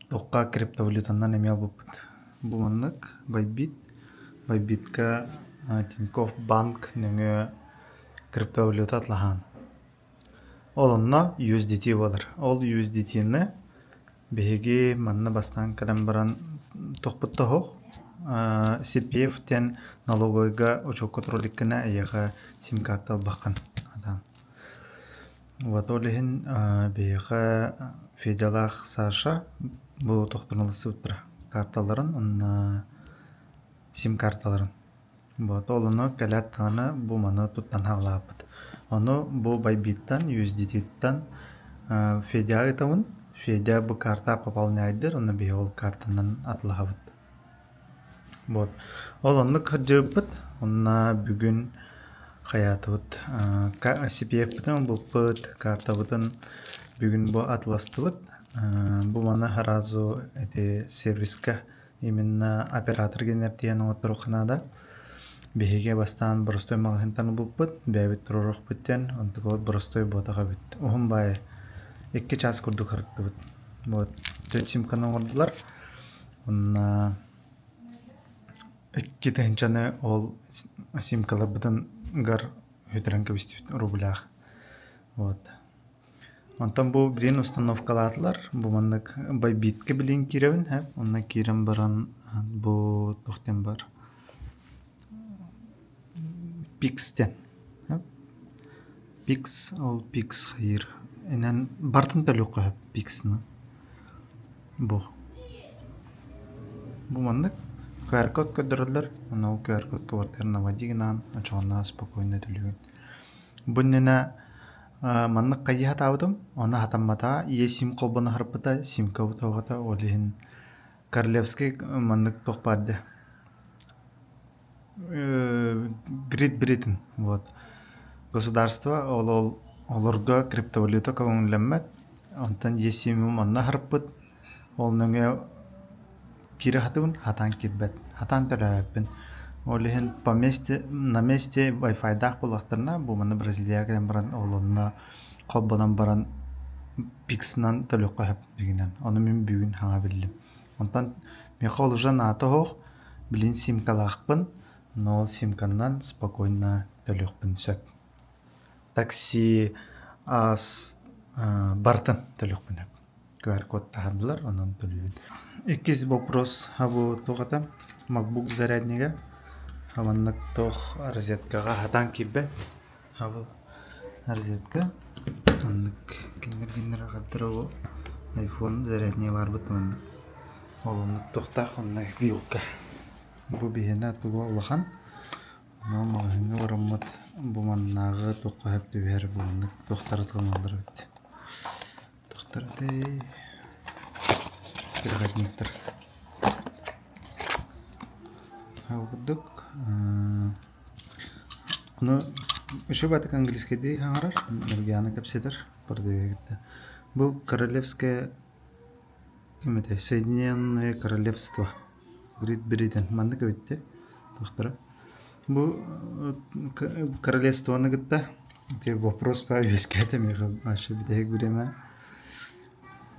туохха криптовалютанан эмиэ ылбыппыт. Бу маннык Байбит. Байбитка Тинькофф банк нөҥүө криптовалюта атлаһаан. Ол онно USDT буолар. Ол USDT-ны биһиги манна бастаан кэлэн баран туохпут да суох. CPF диэн налоговыйга учуокка турар иликкинэ эйиэхэ сим-карта ылбаккын. Вот ол иһин биһиэхэ Федялаах Саша бу тохтон ылсыбыттара карталарын уонна сим-карталарын. Вот ол ону кэлээт даҕаны бу маны туттан хаалаабыт. Ону бу Байбиттан, USDT-ттан Федяҕа ыытабын. Федя бу карта пополняйдыр, онно биһиги ол картанан атылаһабыт. Вот. Ол оннук сылдьыбыппыт. Онно бүгүн хайаатыбыт CPF-пытын ылбыппыт, картабытын бүгүн бу атыластыбыт. Бу маны сразу эти сервиска именно оператор генердиэн оҥотторуохха наада. Биһиги бастаан боростуой маҕаһыынтан ылбыппыт, бэйэбит туруоруохпут диэн, онтукабыт боростуой буотах эбит. Уһун баайы 2 чаас курдук ырыттыбыт. Вот. Төрт симканы оҥордулар. Уонна икки тыһыынчаны ол симкаларбытын гар үтэрэн кэбистибит рублях. Вот. Онтон бу билигин установкалаатылар. Бу маннык Байбитка билигин киирэбин, онно киирэн баран бу туох диэн бар Пикс диэн. Пикс ол Пикс хайыыр. Инэн бартын төлүөххэ сөп Пиксны. Бу. Бу маннык. QR-код көрдөрөллөр, онно ол QR-кодка барытыгар наводи гынаан, очоҕуна спокойно төлүүгүн. Бу иннинэ маннык хайыы сатаабытым, ону сатамматаҕа, е-сим холбоно сарпыта, симка утуоҕата, ол иһин Королевский маннык туох баар дии Great Britain вот государство ол ол олорго криптовалюта көҥүллэммэт онтон е-симим онно аһарпыт ол нөҥүө киирэ сатыыбын хатаан киирбэт хатаан төлөөбөппүн ол иһин по месте на месте вайфайдаах буоллахтарына бу манна Бразилияҕа кэлэн баран ол онно холбонон баран пиксынан төлүөххэ сөп дьиҥинэн ону мин бүгүн саҥа биллим онтон миэхэ ол уже наата оһох билин симкалаахпын но ол симканнан спокойно төлүөхпүн сөп такси аас барытын төлүөхпүн сөп QR-код таһаардылар онон төлүүбүн иккис вопрос бу туох этэ MacBook заряднига маннык туох розеткаҕа хатаан киирбэт Бу розетка маннык кинилэр аҕаттара бу айфон заряднее баарбыт маннык ол оннук туохтаах онно вилка бу биһиэнэ туга улахан онон маҕаһыыҥҥа бараммыт бу маннааҕы туохха сөп түбэһэр бу маннык туохтары туһаналлар эбит туохтар этэй переходниктар ол курдук Ону еще баатык английскайдыы саҥарар, Нургиана кэпсэтэр продавеһы кытта. Бу королевское ким этэй Соединенное Королевство Great Britain маннык эбит дии туохтара. Бу королевствоны кытта ити вопрос по үөскээтэ миэхэ вообще бүтэһик бириэмэ.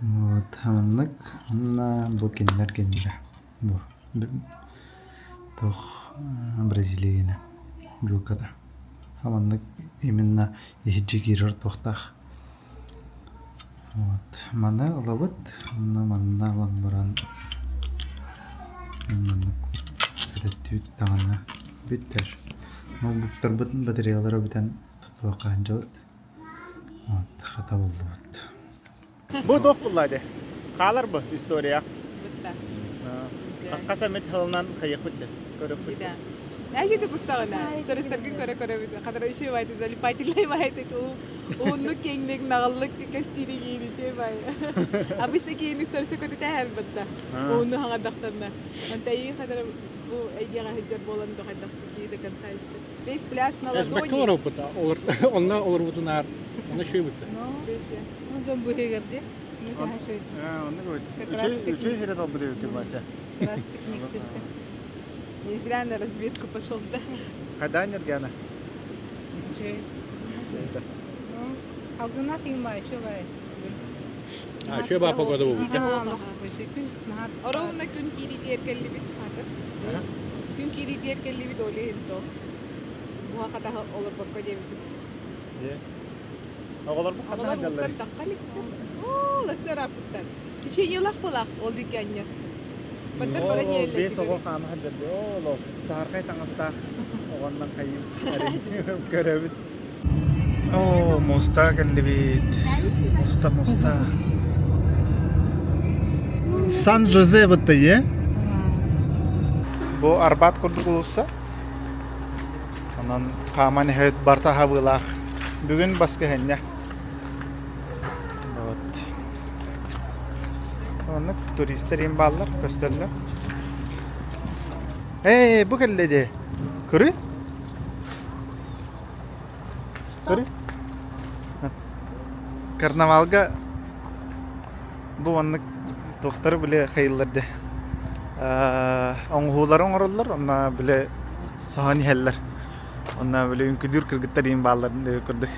Вот маннык уонна бу кинилэр кинилэрэ бу туох Бразилияны вилката маннык именно иһирдьэ киирэр туохтаах вот маны ылабыт уонна манна ылан баран маннык кэтэттибит даҕаны бүттэр ноутбуктарбыт батареялара бүтэн туохха сылдьабыт вот хата буллубут Бу туох булла дии? Хаалар бу история. Бытта. Хас эмит сылынан хайыахпыт дии, көрүөхпүт. Да. Знаете, кустаҕына, стористаргын көрө-көрөбүт, хатара үчүгэй баайты, залипательный баайты, ууннук киэҥник, наҕыллык кэпсииригиин үчүгэй баай. Обычно киэҥник сториста көтүтээһэр бытта, уунну хаҥардахтарына. Онто эйигин хатара бу эйгэҕэ сылдьар буолан дохайдах киһи до конца истэ. Весь пляж на Эсбэккэ ладони. олорбута, онно олорбутунаар, онно үчүгэй Үчүгэй. Ну, дьон быһыгар дии. Оннук эбит. Үчүгэй сири талбыт эбиккин, Вася. Как раз пикник бүттэ. Не зря на разведку пошел, да? Хайда Нергана? Үчүгэй. Ну, алгына тыымай, үчүгэй. А, үчүгэй баа погода буолбута. Ровно күн киириитигэр кэллибит. Күн киириитигэр кэллибит, ол иһин то. Буха хатаһы олорбокко диэбиппит. Оҕолорбут ханна Оҕолор сылдьаллар? ууттан тахха иликтэр. Оо, ласса ырааппыттар. Печеньелах буолаах ол диккэннэр. Баттар баран Оо, иһэллэр биэс оҕо кинилэр. хаама сылдьар дии. Оо, саһархай таҥастаах оҕоннон хайыы көрөбүт. Оо, муста кэллибит. Муста, муста. Сан-Жозе бытта е? Бу Арбат курдук улусса. Онон хааман иһэбит барыта хабыылаах. Бүгүн баскыһынньа. Вот. Оннук туристар им бааллар, көстөллөр. Эй, бу кэллэ дии. Көрүй? Көрүй? Карнавалга бу маннык туохтары били хайыллар дии оҥоһуулары оҥороллор онно били соһон иһэллэр онно били үҥкүдүүр кыргыттар иин бааллар курдук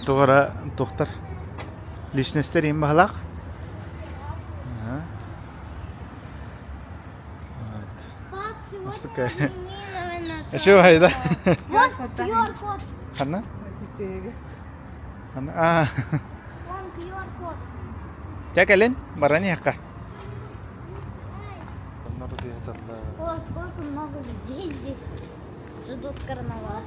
туох эрэ туохтар личностэр иин баһылаах Астык Еще хайда Ханна? Ханна? Аа. Вон QR-код. Чэ кэлин, баран иһэххэ. О, сколько много людей здесь ждут карнавал.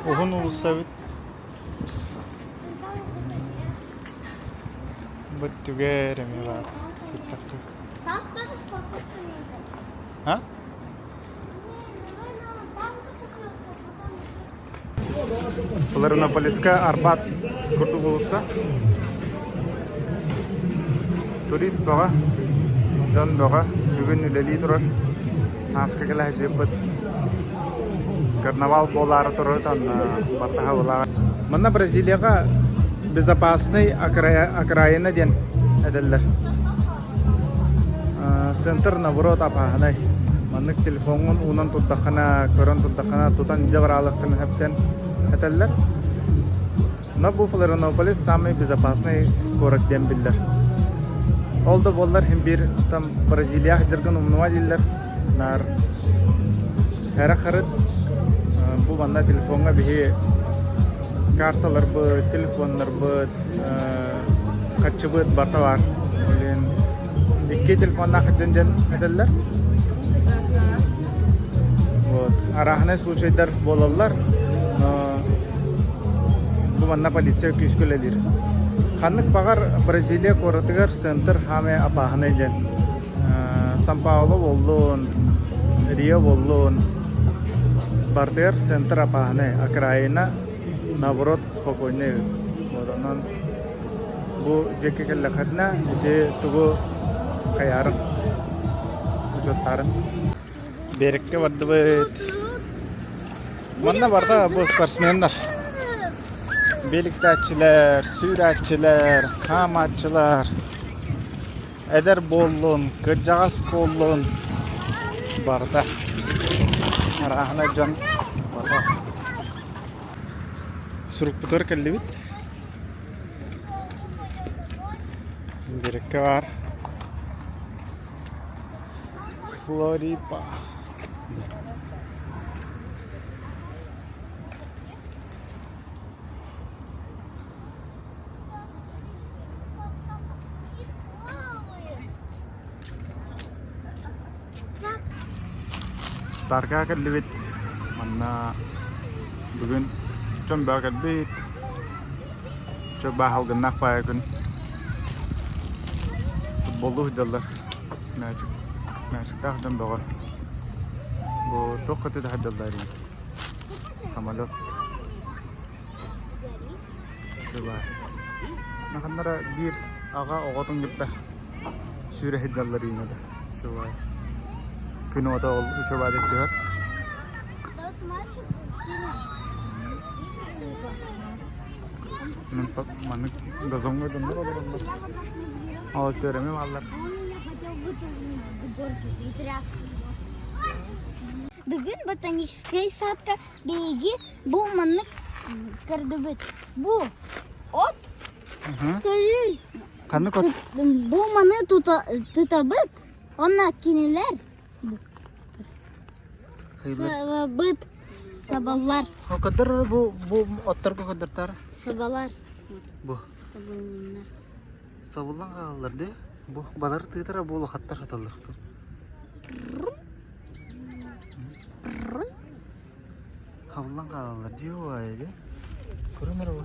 Уһун уулусса эбит. Бу түгэр эмиэ баар сыттахха. А? Флоринополиска Арбат курдук уулусса. Турист бөҕө, дьон бөҕө бүгүн үлэлии турар. Ааска кэлэ сылдьыбыт. Карнавал буолаары турар баттаһа былааҕа. Манна Бразилияҕа безопасный окраина диэн этэллэр. Центр наоборот опаһынай. Маннык телефоҥҥун уунан турдаххына, көрөн турдаххына тутан илдьэ бараалыахтарын сөптөн этэллэр. Но бу Флорианополис самый безопасный куорат диэн биллэр. Ол да буоллар иһин биир там Бразилия сылдьаргын умнума дииллэр. Наар эрэ харыт бу манна телефоҥҥа биһи карталарбыт, телефоннарбыт, харчыбыт барыта баар. Блин, икки телефоннаах сылдьан диэн этэллэр. Вот. Арааһынай случайдар буолаллар, но бу манна полиция күүскэ үлэлиир. Ханнык баҕар Бразилия куоратыгар центр хаамай опаһынай диэн. Сан-Пауло буоллун, Рио буоллун, барытыгар центр опаһынай, окраина наоборот спокойный. Вот онон бу диэки кэллэххитинэ ити тугу хайаарын учуоттаарын. Биэрэккэ бардыбыт. Манна барда бу спортсменнар. Биэликтээччилэр, сүүрээччилэр, хаамааччылар. Эдэр буоллун, кырдьаҕас буоллун барыта арааһынай дьон барыта сурукпутугар кэллибит. Биэрэккэ баар Флорипа. Паркаҕа кэллибит. Манна бүгүн дьон бөҕө кэлбит. Чэ баһылгыннаах баайа күн. Футболлуу сылдьаллар. Мээчик, мээчиктээх дьон бөҕө. Бу туох көтүтэ сылдьаллар Самолет. Ханнара биир аҕа оҕотун кытта сүүрэ сылдьаллар үүнэдэ. Күн уота ол үчүгэйдик түһэр. Маннык газоҥҥа дьоннор олороллор. Ол төрөмү бааллар. Бүгүн ботаническай садка биһиги Бу маннык көрдүбүт. Бу от көйүүл. Ханнык от? Бу маны тутабыт. Онно кинилэр сабабыт сабаллар. Көдөр бу бу отторго көдөртөр. Сабалар. Бу. Сабыллар. Сабыллан хааллар де. Бу балар тыытара бу улахаттар хаталлар. Хабыллан хаалаллар дии уоайы Көрөн эрэ бу.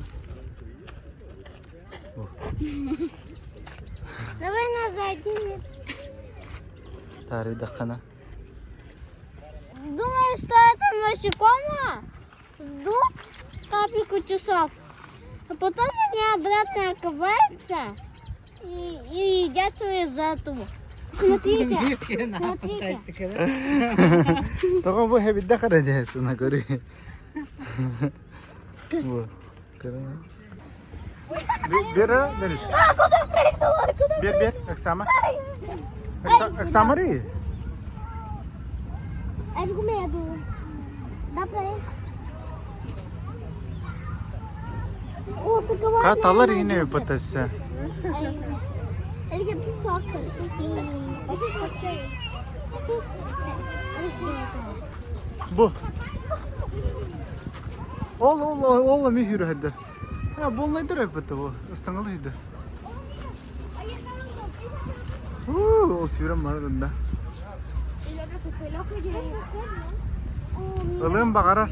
Давай назад. Таарыйдаххына. Думаю, что это насекомые ждут капельку часов, а потом они обратно оковаются и, и едят свою жертву. Смотрите, смотрите. Тоҕо бу хэбидде хара дьэһэсына көрүй. Бу. Көрүҥ. Бер бериш. Куда прыгнула? Куда? Бер бер, Оксана. Оксана Мария. Аргумеду. Да, Талар иһине ыппатасса. Бу. Ол ол ол эми хүрөһөддөр. А болнайдар ыппыта бу. Ыстаңалы иһдер. Ол сүүрэн барар да. Ылыан баҕарар.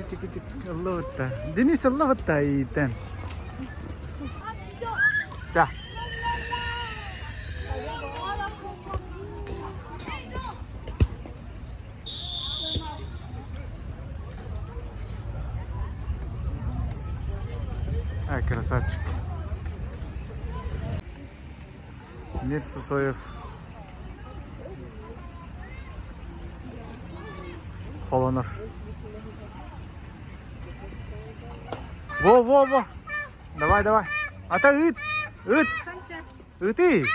Чики-чик ыллыбытта. Денис ыллыбытта иитэн. Да. Ай, красавчик. Мир Сысоев холонор. Во, во, во! Давай, давай. Ата ыт! Ыт! Ыты!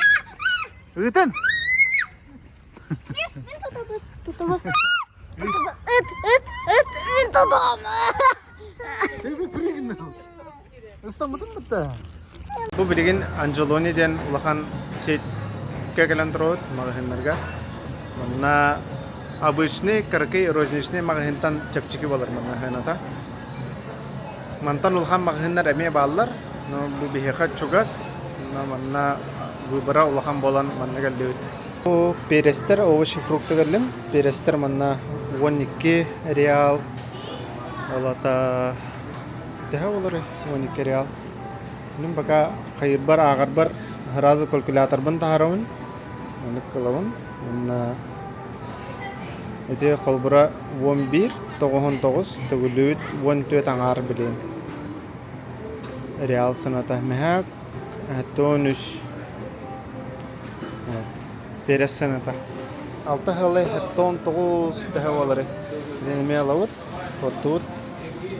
Ытын! Мин тутабын, тутабын. Ыт, ыт, ыт, мин тутам. Ты же прыгнул. Ыстаммытын бытта. Бу билигин Анджелони диэн улахан сетькэ кэлэн туруорбут маҕаһыыннарга. Манна обычный кыракый розничный маҕаһыынтан чэпчэки буолар маҕаһыыната. Мантан улахан маҕаһыыннар эмиэ бааллар, но бу биһиэхэ чугас, манна выбора улахан буолан манна кэллибит. Бу перестэр овощи фрукты кэллим. Перестэр манна 12 реал, ол ата төһө болорой 12 реал. Мин пока хайырбар ааҕарбар сразу калькуляторбын таһаарабын, оннук кылабын. Уонна ити холбура 11 99 төгүлүбүт 14 аҥаар билин реал сыната мэһэ 13 перес сыната алта сылы 79 төһө буолары билин эмиэ ылабыт оттубут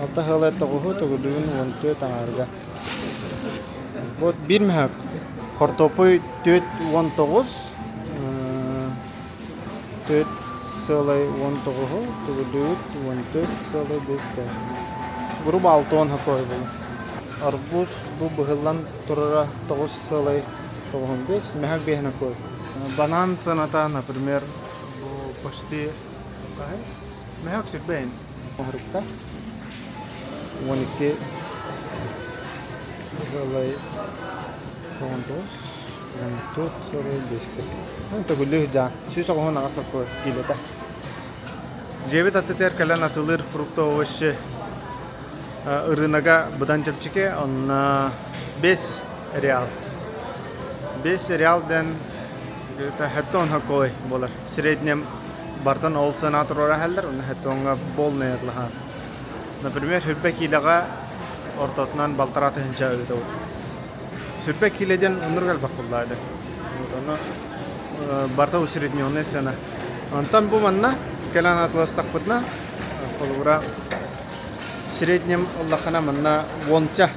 алта сылы тоҕуһу төгүлүбүн 14 аҥаарга вот биир мэһэ хортуоппуй 419 Төрт сыалай 19-у, төгүллүбүт 14 сыалай 5 Грубо 60 хокуой буолар. Арбуз бу быһыллан турара 9 сыалай 95, мэһэг биэһин хокуой. Банан сыаната, например, бу почти мэһэг сүрбэйин оһорукта. 12 сыалай 99. Тут 45 Төгүллүү дьаа. 198 сокку киилэтэ. Дьиэбит аттытыгар кэлэн атылыыр фрукты овощи ырыынага быдан чэпчэки, онно 5 реал. 5 реал диэн где-то хэттон хоккой буолар. Среднем бартан ол сана туруора иһэллэр, онно хэттоҥҥа полный атлаһаан. Например, хүрбэ киилэҕэ ортотунан балтараа тыһыынча ыытабыт. Сүрбэ киилэ диэн оннук элбэх буоллаа этэ. Вот ону барыта усредненная сцена. Онтон бу манна кэлэн атыластахпытына, холобура, среднем ыллаххына манна уонча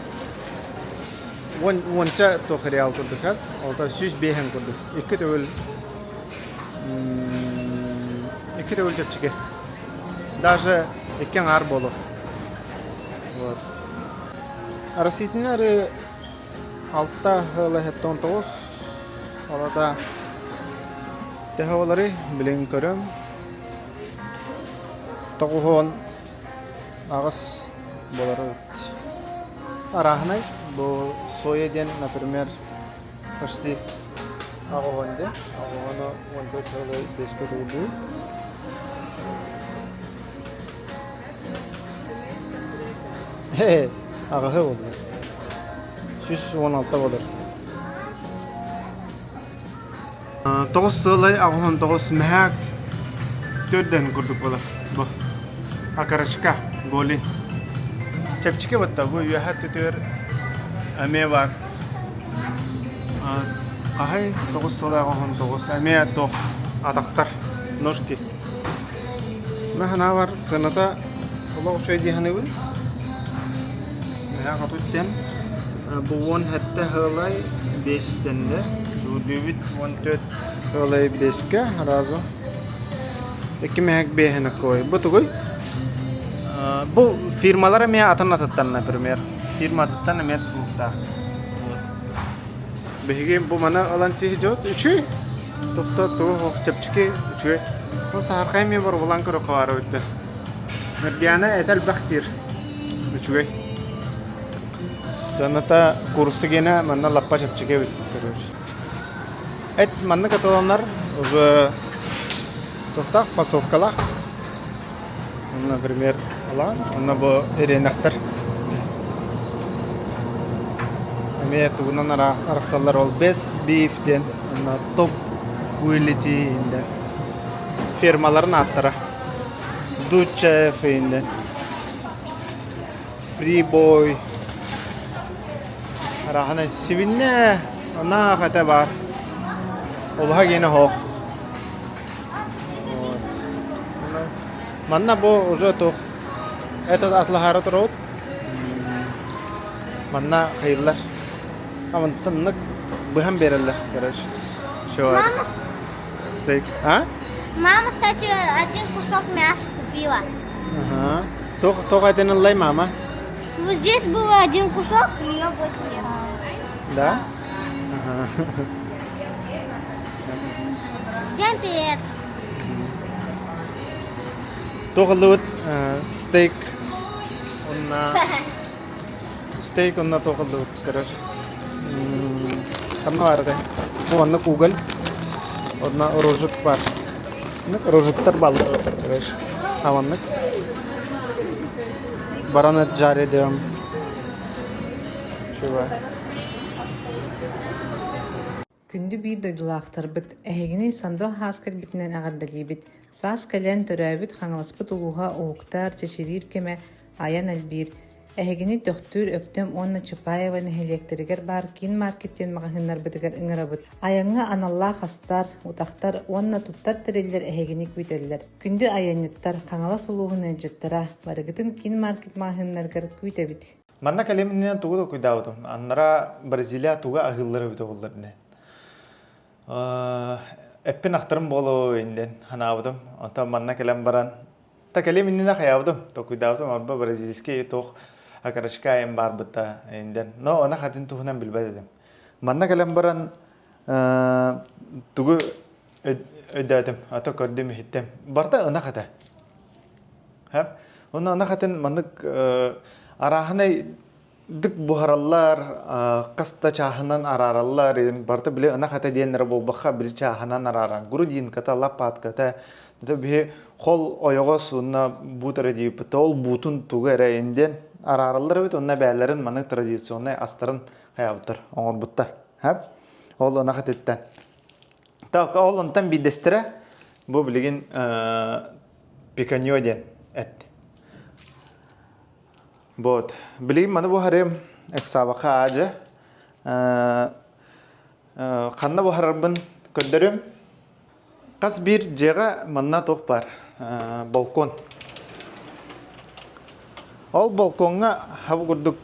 уонча туох реал курдук ол 105 курдук. Икки төгүл икки төгүл чэпчэки. Даже икки аҥаар буолуо. Вот. Россиятынары алта ыла 79 олата төһө болары билин көрөм тоҕуһуон аҕыс болар арааһынай бу соя диэн например почти аҕыһон де аҕыһону 14 сылы бэскэ тугулуу Аҕыһы буолла. 116 болар. Тоҕус сылай 89 мэһээк төрдөн курдук болар. Бу. Окорочка, голи. Чэпчэки батта бу үөһэ түтүөр эмиэ бар. Хаһай 9 сылай 89 эмиэ туох атахтар ножки. Мин санаабар сыаната олох үчүгэй дии саныыбын. Мэһэ хотуттан бу 17 сыалай биэстэннэ. Дүүбүт 14 сыалай биэскэ сразу. Икки мэһэк биэһин аккой. Бу тугуй? Бу фирмалар эмиэ атын атыттан, например. Фирма атыттан эмиэ тутулуктаах. Биһиги бу маны ылан сиһи дьот үчүгэй. Тохто туох чэпчэки үчүгэй. Ол саһархай эмиэ боруобалаан көрүөххэ баара эбит. Нурдиана этэ элбэх диир. Үчүгэй. Сыаната курсы гиэнэ манна лаппа чэпчэки эбит короче. Эт маннык атыланар уже туохтаах фасовкалаах. Например, алаан, онно бу ириэнэхтэр эмиэ тугунан арахсаллар ол Best Beef диэн онно Top Quality диэн фермаларын ааттара Дучев диэн Прибой арааһына сибиннэ анаах этэ баар олуһа гиэнэ оһох Манна бу уже туох этот атлаһаары туруут манна хайыллар амантаннык быһан биэрэллэр короче Мама, стейк а мама, кстати, один кусок мяса купила. Ага. Туох туох этин ыллай мама? Вот здесь был один кусок, и ее больше нет. Да? Ага. Всем привет. Туох ыллыбыт стейк уонна стейк уонна туох ыллыбыт короче ханна баар этэй бу маннык уголь уонна рожик баар рожиктар бааллар короче а маннык баран жаридым чува Күндү биир дойдулаахтарбыт, эһигини сандал саас кэлбитинэн эҕэрдэлиибит! Саас кэлэн, төрөөбүт Хаҥаласпыт улууһа уһуктар, чэчириир кэмэ айан элбиир. Эһигини Төхтүр, Өктөм уонна Чапаево нэһилиэктэригэр баар Киин Маркет диэн маҕаһыыннарбытыгар ыҥырабыт. Айаҥҥа аналлаах астар, утахтар уонна туттар тэриллэр эһигини күүтэллэр. Күндү айанньыттар, Хаҥалас улууһун ыалдьыттара, барыгытын Киин Маркет маҕаһыыннарыгар күүтэбит! Манна кэлим иннинэ тугу толкуйдаабытым. Аннара Бразилия туга аһыыллар эбитэ буоллар диэн. Эппин ахтарым буолуо диэн санаабытым. Онтон манна кэлэн баран та кэлим иннинэ хайаабытым, толкуйдаабытым. Арба бразильский туох окорочка айан баарбыта диэн. Но ынах атын туһунан билбэт этим. Манна кэлэн баран тугу өйдөөтүм, ата көрдүм, иһиттим. Барыта ынах этэ. Онно ынах этин маннык арааһынай дык буһараллар, хас да чааһынан араараллар, барыта били ынах этэ диэннэрэ буолбакка били чааһынан арааран грудинката, лопатката, биһи хол ойоҕос уонна буут эрэ диэбиппит, ол буутун тугу эрэ диэн араараллар эбит, онно бээлэрин маннык традиционнай астарын хайаабыттар, оҥорбуттар. Ол ынах этиттэн. Так, ол онтон биирдэстэрэ бу билигин пиканьо диэн эт. Вот. Билигин маны буһарыам ыксаабакка аадьа. Ханна буһарарбын көрдөрүм. Хас биир дьиэҕэ манна туох баар? Балкон. Ол балкоҥҥа хабы курдук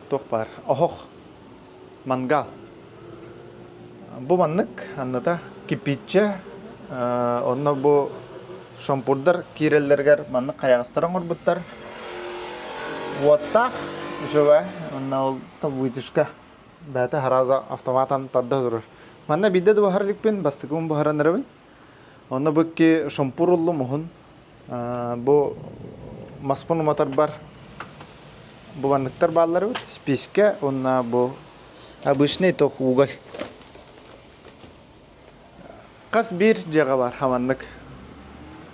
туох баар? Оһох, мангал. Бу маннык анныта кипиччэ, онно бу шампурдар киирэллэригэр маннык хайаҕастары оҥорбуттар. Уоттаах үчүгэй, онно ол вытяжка бэйэтэ харааза автоматан тарда турар. Манна биирдэ да буһар иликпин, бастакыбын буһаран эрэбин. Онно бу икки шампур уллум уһун. Бу маспын уматарбар бу манныктар бааллар эбит. Списка уонна бу обычный тох уголь. Хас биир дьиэҕэ бар хаманнык.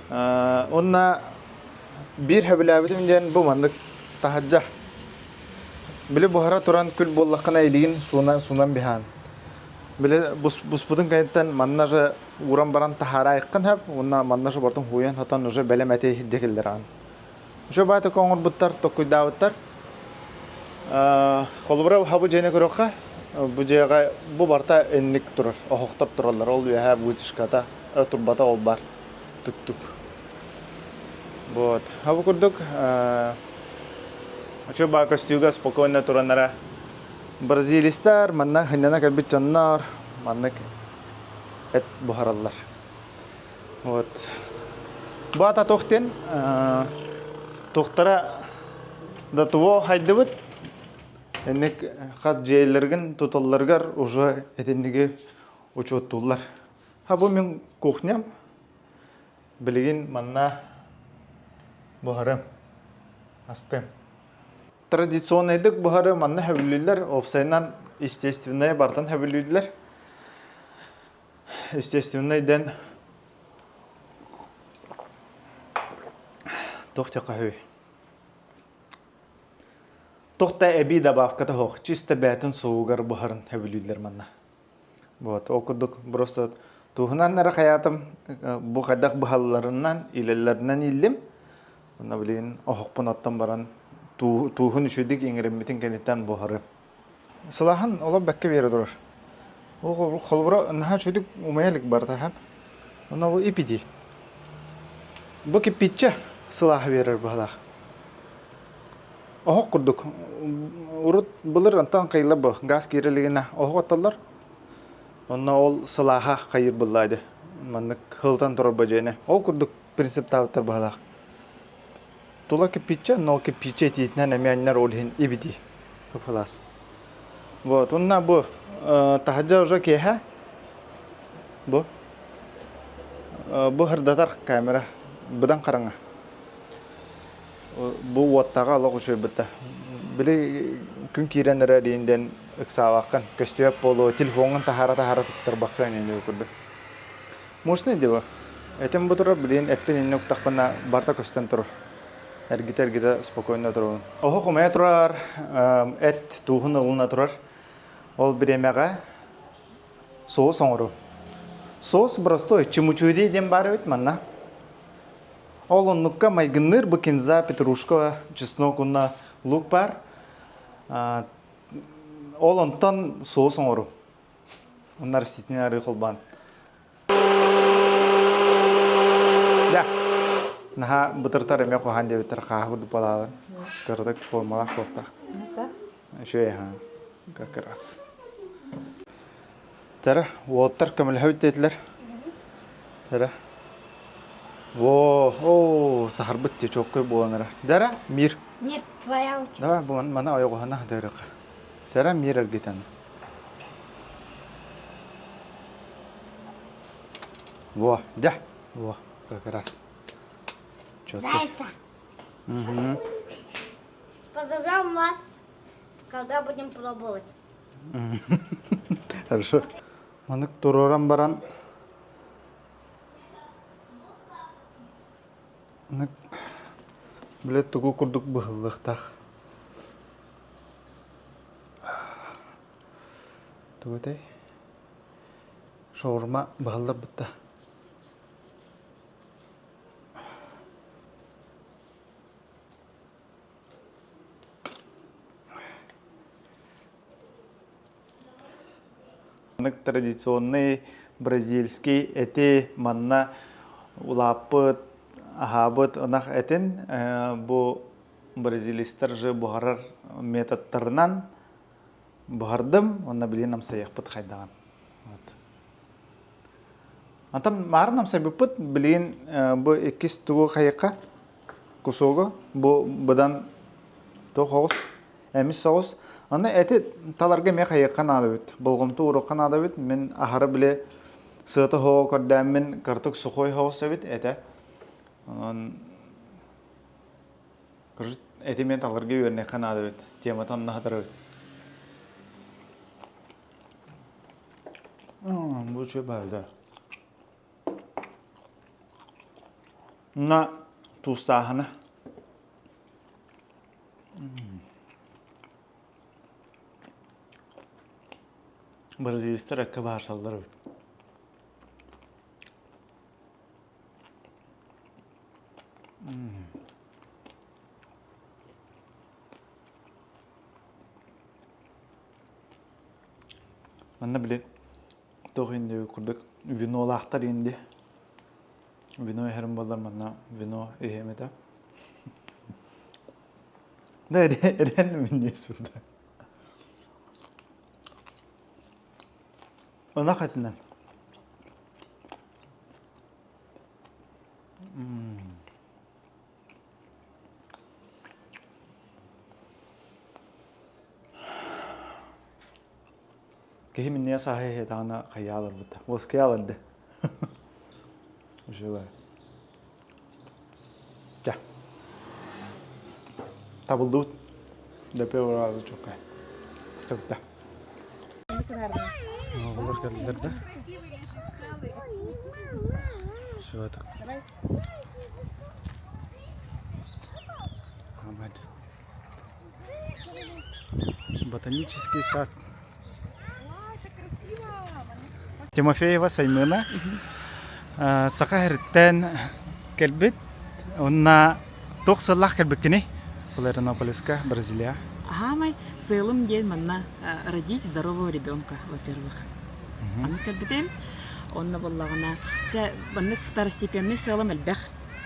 Уонна биир сөбүлээбитим диэн бу маннык таһырдьа. Били буһара туран күл буоллаххына илигин суунан суунан биһаан. Били буспутун кэнниттэн манна же ууран баран таһаараайыккын сөп уонна манна же бортун хууйан сотон уже бэлэм эти иһирдьэ киллэрэҕин. Үчүгэй баайдык оҥорбуттар, толкуйдаабыттар. Холобура, бу дьиэни көрүөххэ, бу дьиэҕэ бу барыта инник турар, оһохтор тураллар. Ол үөһэ вытяжката, турбата ол бар. Тук-тук. Вот. А бу курдук үчүгэй баа көстүүгэ спокойно тураннара бразилистар манна сынньана кэлбит дьоннор маннык эт буһараллар. Вот. Бу ата туох диэн туохтара да тугу хайдыбыт инник хас дьиэлэргин туталларыгар уже итинниги учуоттууллар. Ха бу мин кухням билигин манна буһарым астым. Традиционнайдык буһары манна хөбүлүүллэр, уопсайынан естественное барытын хөбүлүүллэр. Естественный дэн. Туох диэххэ үһүй? Туох да эбии добавката суох, чисто бэйэтин суоҕугар буһарын сөбүлүүллэр манна. Вот, ол курдук просто туһунан эрэ хайаатым бу хайдах быһалларынан, илэллэринэн ииллим. Уонна билигин оһохпун оттон баран тууһун үчүгүйдүк иҥэриммитин кэнниттэн буһарым. Сылааһын олох бэккэ биэрэ турар. Ол холобура наһаа үчүгүйдүк умайа илик барыта һэп. Онно бу ипити. Бу киппиччэ сылааһы биэрэр быһалаах. Оһох курдук. Урут былыр онтон хайыллар бу газ киирэ илигинэ оһох оттоллор. Онно ол сылааһа хайыр буллаа ди. Маннык хылтан турар бадьыаны. Ол курдук принциптаабыттар быһалаах. Тула кирпииччэ, но кирпииччэ итиитинэн эмиэ анньар ол иһин ибити. Хылаас. Вот, уонна бу таһырдьа уже киэһэ бу бу сырдатар камера быдан хараҥа. Бу уоттаҕа олох үчүгэй бытта. Били күн киирэн эрэ диэн диэн ыксаабаккын, көстүбэт буолуо, телефоҥҥун таһаара-таһаара туттарбаккын инньэ курдук. Мощный дии бу. Этим бу турар, билигин эппин инньэ уктахпына барыта көстөн турар. Эргитэ-эргитэ спокойно турабын. Оһох умайа турар, эт тууһун ылына турар. Ол бириэмэҕэ соус оҥоруу. Соус простой, чимучури диэн баар эбит манна. Ол оннукка майгынныыр бу кинза, петрушка, чеснок уонна лук баар. Ол онтон соус оҥоруу. Онно растительный арыы холбоон. Да. Наһаа бытыртар эмиэ куһаан диэбиттэр хааһы курдук балаалар. Кыратык формалаах буолтах. Үчүгэй аһа. Как раз. Тара, уолаттар көмөлөһөбүт диэтилэр. Тара. Во, о, саһарбыт те чоккой буолан эрэ. Дара, мир. Мир, твоя очередь. Давай, бу мана ойоҕоһуна дырыка. Тара, мир эргитэн. Во, дя. Во, как раз. Зайца. Угу. Позовем вас, когда будем пробовать. Хорошо. Маннык туруоран баран Бile тугу курдук быһыллыахтаах. Тугу этэй? Шаурма быһаллар бытта. Маннык традиционный бразильский эти манна улааппыт, аһаабыт ынах этин бу бразилистар же буһарар методтарынан буһардым уонна билигин амсайыахпыт хайдаҕын. Вот. Антон маарын амсайбыппыт билигин бу иккис тугу хайыкка кусогу бу быдан туох оҕус эмис соҕус. Аны эти таларга эмиэ хайыахха наада эбит. Болҕомто ууруохха наада эбит. Мин аһара били сыата оһоҕо көрдөэммин кыртык сухой соҕус эбит этэ. Онон короче эти мен таларга үөрэнэххэ наада эбит. Темата онно хатар эбит. Бу үчүгэй баайда. На туустааһына. Бразилецтэр эккэ баарсаллар эбит. Манна били туох инди курдук винолаахтар инди. Вино иһэрим буоллар манна вино иһиэм этэ. Да, реально минньиэс да. Ынах этинэн. Киһи минньиэс аһы иһэтэҕинэ хайаа барбыта. Уоскуйа барда. Живая. Дьэ. Табыллыбыт. Дөпө ураазы чоккай. Чокта. Оҕолор кэллилэр да. Все это. Ботанический сад. Тимофеева Саймына Саха сириттэн кэлбит. Онно туох сыллаах кэлбиккиний? Флорианополиска, Бразилия. Аһаамай сыалым диэн манна родить здорового ребенка, во-первых. Аны кэлбитим. Онно буоллаҕына, дьэ, маннык второстепенный сыалым элбэх.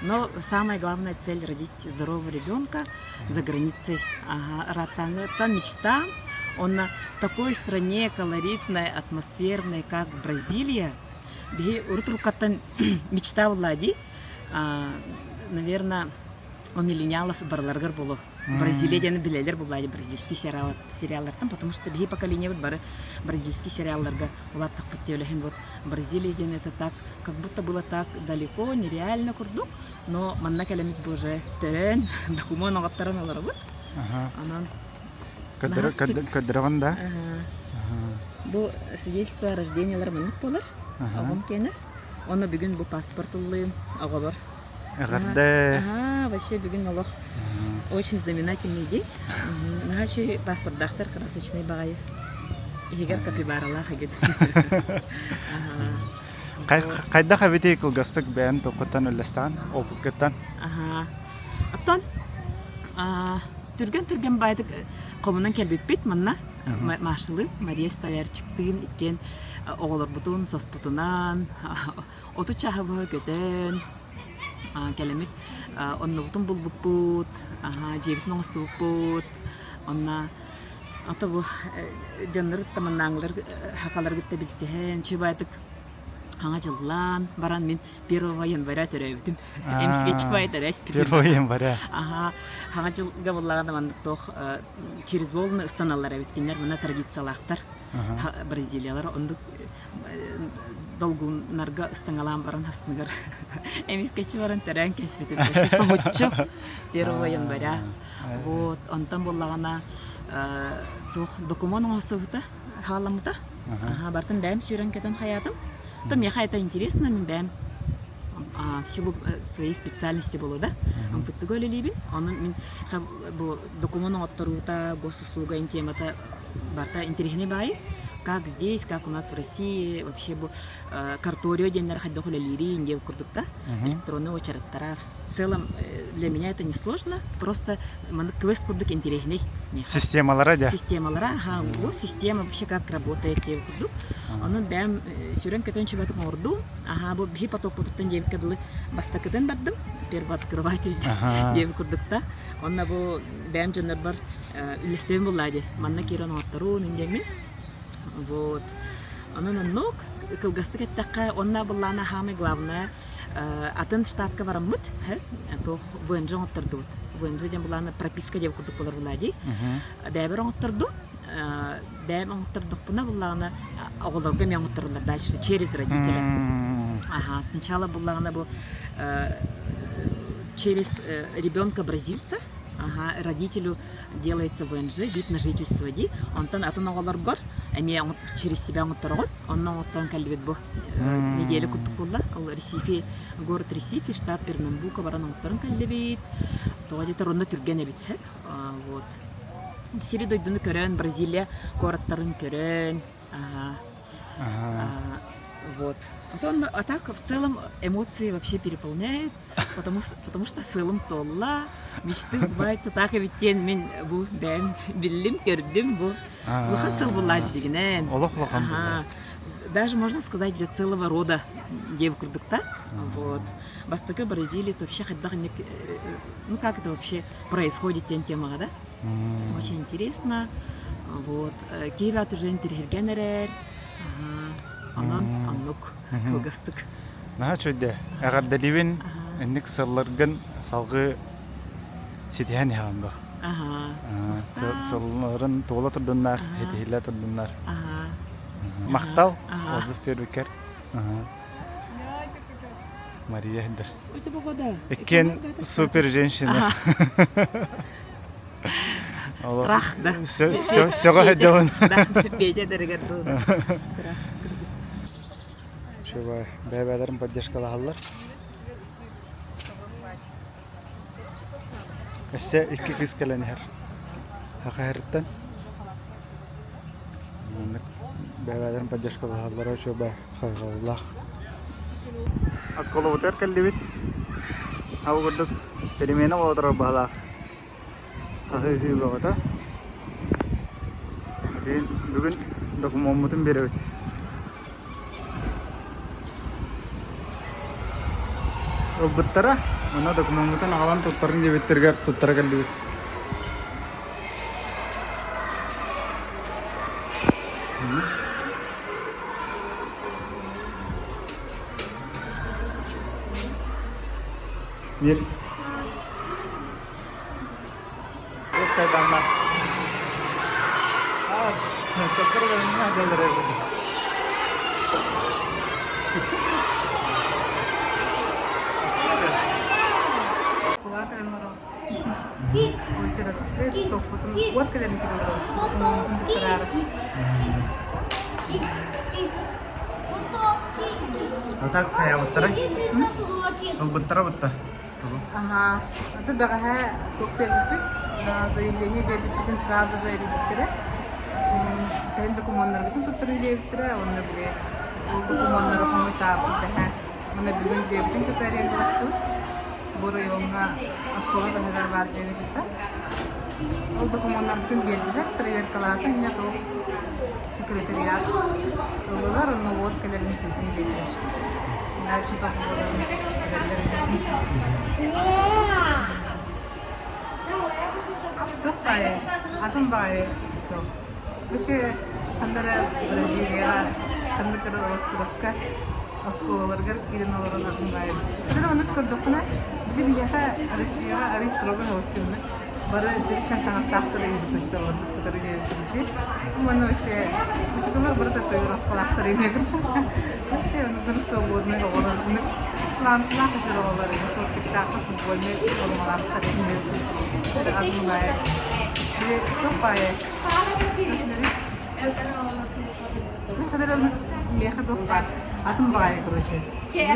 Но самая главная цель родить здорового ребенка за границей. Ага, ырааттааҥҥыттан мечта. Онно в такой стране колоритной, атмосферной, как Бразилия, биһи урут уруккаттан мечта буолла дии. Наверное, у миллениалов барыларыгар буолуо. Бразилия диэн билэлэр буолла бразильский сериал, сериаллартан, потому что биһи поколениебыт бары бразильский сериалларга улааттахпыт диэн вот Бразилия диэн это так, как будто было так далеко, нереально курдук, но манна кэлэммит бу уже төрөөн, докумуон оҕотторон олоробут. Онон Көрдөрөҕүн да? Бу свидетельство о рождениялар маннык буолар, оҕом киэнэ. Онно бүгүн бу паспорт ыллыым оҕобор. Эҕэрдэ! Аһаа, вообще бүгүн олох очень знаменательный день. Наһаа үчүгэй паспордаахтар красочный баҕайы. Иһигэр капибаралаах игин. Хайдах эбитий кылгастык бэйэн токуттан үллэстэҕин, опыккыттан? Аһаа. Оттон түргэн-түргэн баайдык хомунан кэлбиппит манна Машалыын, Мария Столярчиктыын иккиэн оҕолорбутун соспутунан 30 чааһы быһа көтөн кэлэммит оннубутун булбуппут, дьиэбитин оҥостубуппут, онно ото бу дьоннор таманнааҥылар хахалары кытта билсиһэн, чубаатык хаҥа дьыллаан баран мин 1 января төрөөбүтүм. Эмискэ чубай төрөөспүтүм. 1 января. Аха, хаҥа дьылга буллаҕына маннык туох через волны ыстаналлар эбит кинилэр мына традициялаахтар. Бразилиялар оннук долгуннарга ыстаҥалаан баран хасныгар эмискэччи баран төрөөн кэспитим вообще соһуччу 1 января вот онтон буоллаҕына туох докумуон оҥостубута хааламмыта бартын бэйэм сүүрэн көтөн хайаатым то миэхэ это интересно мин бэйэм в силу своей специальности буолуо да МФЦ-га үлэлиибин онон мин бу докумуон оҥотторуута госуслуга темата барыта интэриэһинэй баайы как здесь, как у нас в России, вообще бу карторио диэннэр хайдах үлэлиирин диэн курдук да электронный уочараттара в целом для меня это не сложно, просто квест курдук интэриэһинэй Системалара дьэ. Системалара, ага, бу система вообще как работает диэн курдук. Онон бэйэм сүрэн көтөн чубатык оҥордум. Аха, бу биһи потокпутуттан диэбиккэ дылы бастакытын бардым. Первооткрыватель диэбит курдук да. Онно бу бэйэм дьоннорбор үллэстэбин буллаа дии. Манна киирэн оҥотторуун индиэммин. Вот. Онон оннук кылгастык эттэххэ, онно былаана самое главное атын штатка бараммыт, туох ВНЖ оҥоттордубут. ВНЖ диэн былаана прописка диэн курдук болар булаа дии. Бэйэбэр оҥоттордум. Бэйэм оҥоттордохпуна буллаҕына оҕолорго эмиэ оҥотторуллар дальше через родителя. Ага, сначала буллаҕына бу через ребенка бразильца Ага, родителю делается ВНЖ, вид на жительство дии. Онтон атын оҕолоргор эмиэ через себя оҥоттороҕун. Онно оҥоттон кэллибит бу неделя курдук буолла. Ол Ресифи, город Ресифи, штат Пернамбука баран оҥотторон кэллибит. Тоҕо диэтэр онно түргэн эбит. Вот. Сири дойдуну көрөн, Бразилия куораттарын көрөн, ага. Вот. А так, в целом, эмоции вообще переполняют. Потому, потому что сыалым туолла, мечты сбываются так эбиттиэн мин бу бэйэм биллим, көрдүм бу. Улахан сыл буллаа дьигинэн. Олох улахан Ага. Даже можно сказать для целого рода диэбит курдук да. Вот. Бастакы бразилец вообще хайдах ну как это вообще происходит диэн темаҕа да. Очень интересно. Вот. Киһи уже интириһиргэн эрэр. Онон оннук кылгастык. Наһаа үчүгэй. Эҕэрдэлиибин инник сылларгын салгыы ситиһэн иһэҕин дуо? Сылларын туола турдуннар, ситиһиллэ турдуннар. Махтал, отзыв биэрбиккэр. Мария Хендер. Иккиэн супер женщина. Страх, да. Сөҕө сылдьабын. Да, Петя дэригэр Страх. Үчүгэй. Бэйэ-бэйэлэрин поддержкалаһаллар. Өссө икки кыыс кэлэн иһэр. Хахаһырыттан. Маннык бэйэлэрин поддержкалаһаллара үчүгэй хайҕаллаах. Оскуолабытыгар кэллибит. Ол курдук перемена буола турар быһалаах. Хаһыы-ыһыы бөҕөтө. Бүгүн, бүгүн докумуоммутун биэрэбит. Ылбыттара, уонна докумуоммутун аҕалан туттарыҥ диэбиттэригэр туттара кэллибит. Мир. Кайданна. Уот кэлэрин А так хайабыттара? Ылбыттара бытта. Аһаа, аты бэҕэһээ туох биэрбиппит, заявление биэрбиппитин сразу же эрийбиттэрэ. Кэлин докумуоннарбытын туттаран диэбиттэрэ уонна били ол докумуоннары хомуйтаабыт бэһээ. Уонна бүгүн дьиэбитин кытта арендаластыбыт. Бу райоҥҥа оскуола таһыгар баар дьиэни кытта. Ол докумуоннарбытын биэрдилэр, проверкалаата инньэ туох секретариат ыллылар, онно уот кэлэрин күүтүн диэтилэр. Дальше тоһоҕолорун эдэрдэр Туох баайы, атын баайы туох. Вообще ханна эрэ Бразилияҕа, ханнык эрэ островка оскуолаларыгар киирэн олорон атын баайы. Кытары оннук көрдөххүнэ, били биһиэхэ Россияҕа арый строго соҕус Бары дьүрүскэн таҥастаахтар ыйбыт учууталларбыт кытары диэбиппит. Уонна вообще учууталлар бары татуировкалаахтар инегин. Вообще онугун свободный оҕолор сланцылаах дьер оҕолор шортиктаахтар футбольный формалаахтар инегин. Атын баайы. Туох баайы? Миэхэ туох баар? Атын баайы, короче.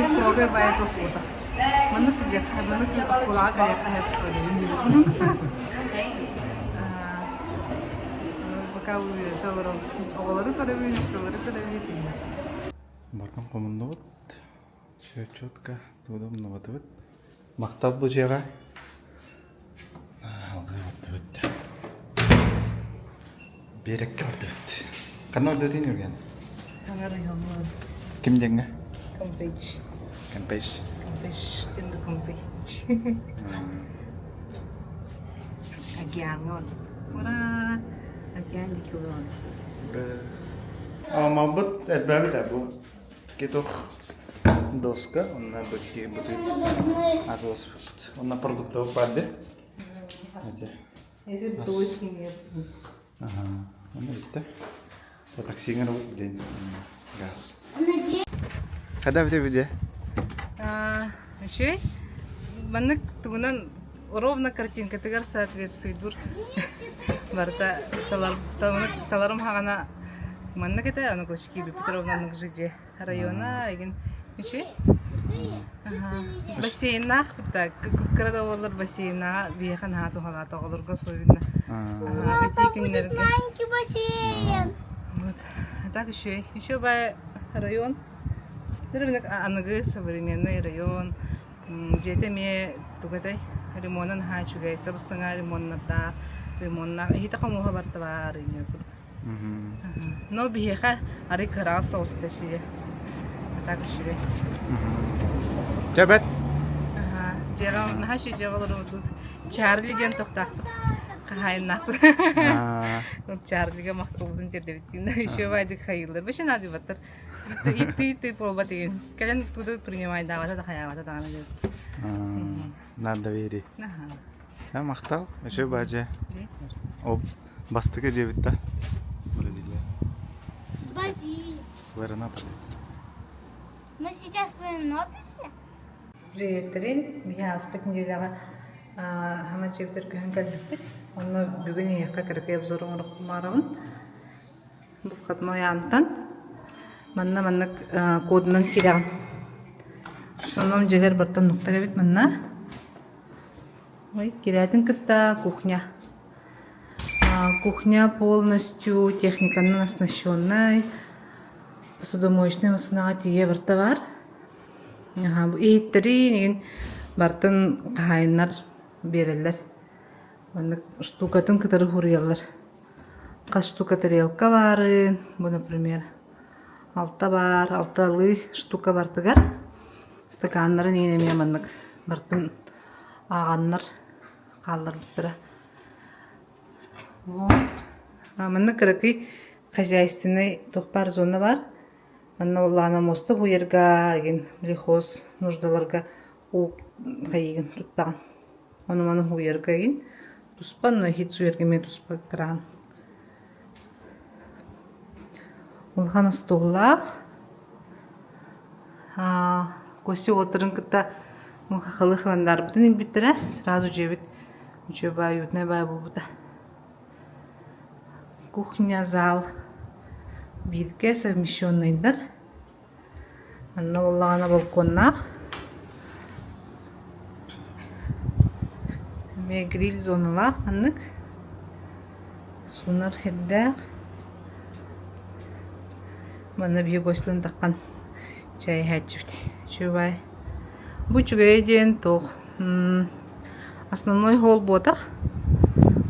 Строгай баайы туох буолбатах. Маннык диэххэ, маннык оскуолаҕа кэлиэххэ сөп диэбитим. Пока үөрэтэ олоробут. Оҕолору көрөбүн, учууталлары көрөбүн итиннэ. Бартан хомуннубут. Все четко, тугу да умнубатыбыт. Махтал бу дьиэҕэ. Алгыы бардыбыт. Биэрэккэ бардыбыт. Ханна бардыбытын Юрген? Хаҥа райоҥҥа Ким диэҥҥэ? Кампейч. Кампейч. Кампейч, диэн Кампейч. Океаҥҥа барбыт. Ура! Океан диэки олоробут. Аламмалбыт элбээбит ээ бу. Китох доска, онно бытыы атыласпыт. Онно продуктовый барды. Если бытовой химия. Ага, онно бүттэ. Таксиңар блин газ. Когда в тебе Үчүгэй. Маннык тугунан ровно картинкатыгар соответствуйдуур. Барыта таларым хаҕана маннык этэ, аны Кочкиби Петровна аннык жиде района игин үчүгэй. Бассейннаах да кыра да буоллар бассейнаҕа биһиэхэ наһаа туһалаата оҕолорго особенно. Там будет маленький бассейн. Вот. А так еще еще бай район. Аныгы современный район. Дьиэтэ эмиэ тугу этэй ремонун наһаа үчүгэй сабыс-саҥа ремоннардаах ремоннаах иһитэ хомуоһа барыта баар инньэ курдук Но биһиэхэ арый кыраҕас соҕус этэ сиэ а так үчүгэй Дьэ бэт Дьиэҕэ наһаа үчүгэй дьиэҕэ олоробут Чарли диэн тохтоохпут хаһаайыннаахпыт Чарлига махталбытын тиэрдэбит еще баайдык хайыыллар вообще наадыйбаттар Иттыы иттыы буолбат игин. Кэлэн туду принимайдаабата да хайаабата даҕаны диэн. Надо доверие. Ага. Махтал. Өсө баадьа. Ол бастакы дьиэбит да. Бразилия. Бразилия. Флорианополис. Мы сейчас в Флорианополисе? Приветтерин. Биһи ааспыт неделяҕа хаҥа дьиэбитигэр көһөн кэлбиппит. Онно бүгүн эһиэхэ кыракый обзор оҥорохпумаарабын. Бу входной аантан манна маннык кодунан киирэҕин. Онон дьиэлэр бартан нуктар эбит манна. Ой, кирээтин кытта кухня. Кухня полностью техниканан оснащенная. Посудомоечнай массыынаҕа тиийэ барыта баар. Бу иһиттэрин игин барытын хаһаайыннар биэрэллэр. Маннык штукатын кытары суруйаллар. Хас штука тарелка баарын, бу, например, алта баар, алталыы штука барытыгар стаканнарын иһин эмиэ маннык барытын ааҕаннар хаалларбыттара. Вот. Манна кыракый хозяйственный туох баар зона баар. Манна буоллаҕына муоста буйарга, игин лихоз нуждаларга уу хайыыгын туттаҕын. Ону маны һууйарга игин туспа, но иһит сууйарга эмиэ туспа кран. Улахан остуоллаах. Костя уолаттарын кытта хахалы халандаарбытын илбиттэрэ. Сразу дьиэбит үчүгэй баай, уютнай баай буолбута. Кухня, зал бииргэ совмещенныйдар. Манна буоллаҕына балконнаах. Эмиэ гриль зоналаах маннык. Суунар сирдээх. Манна биһиги гостилан таххан чай иһээччибит. Үчүгэй. Бу үчүгэйэ диэн туох Основной холл буотах.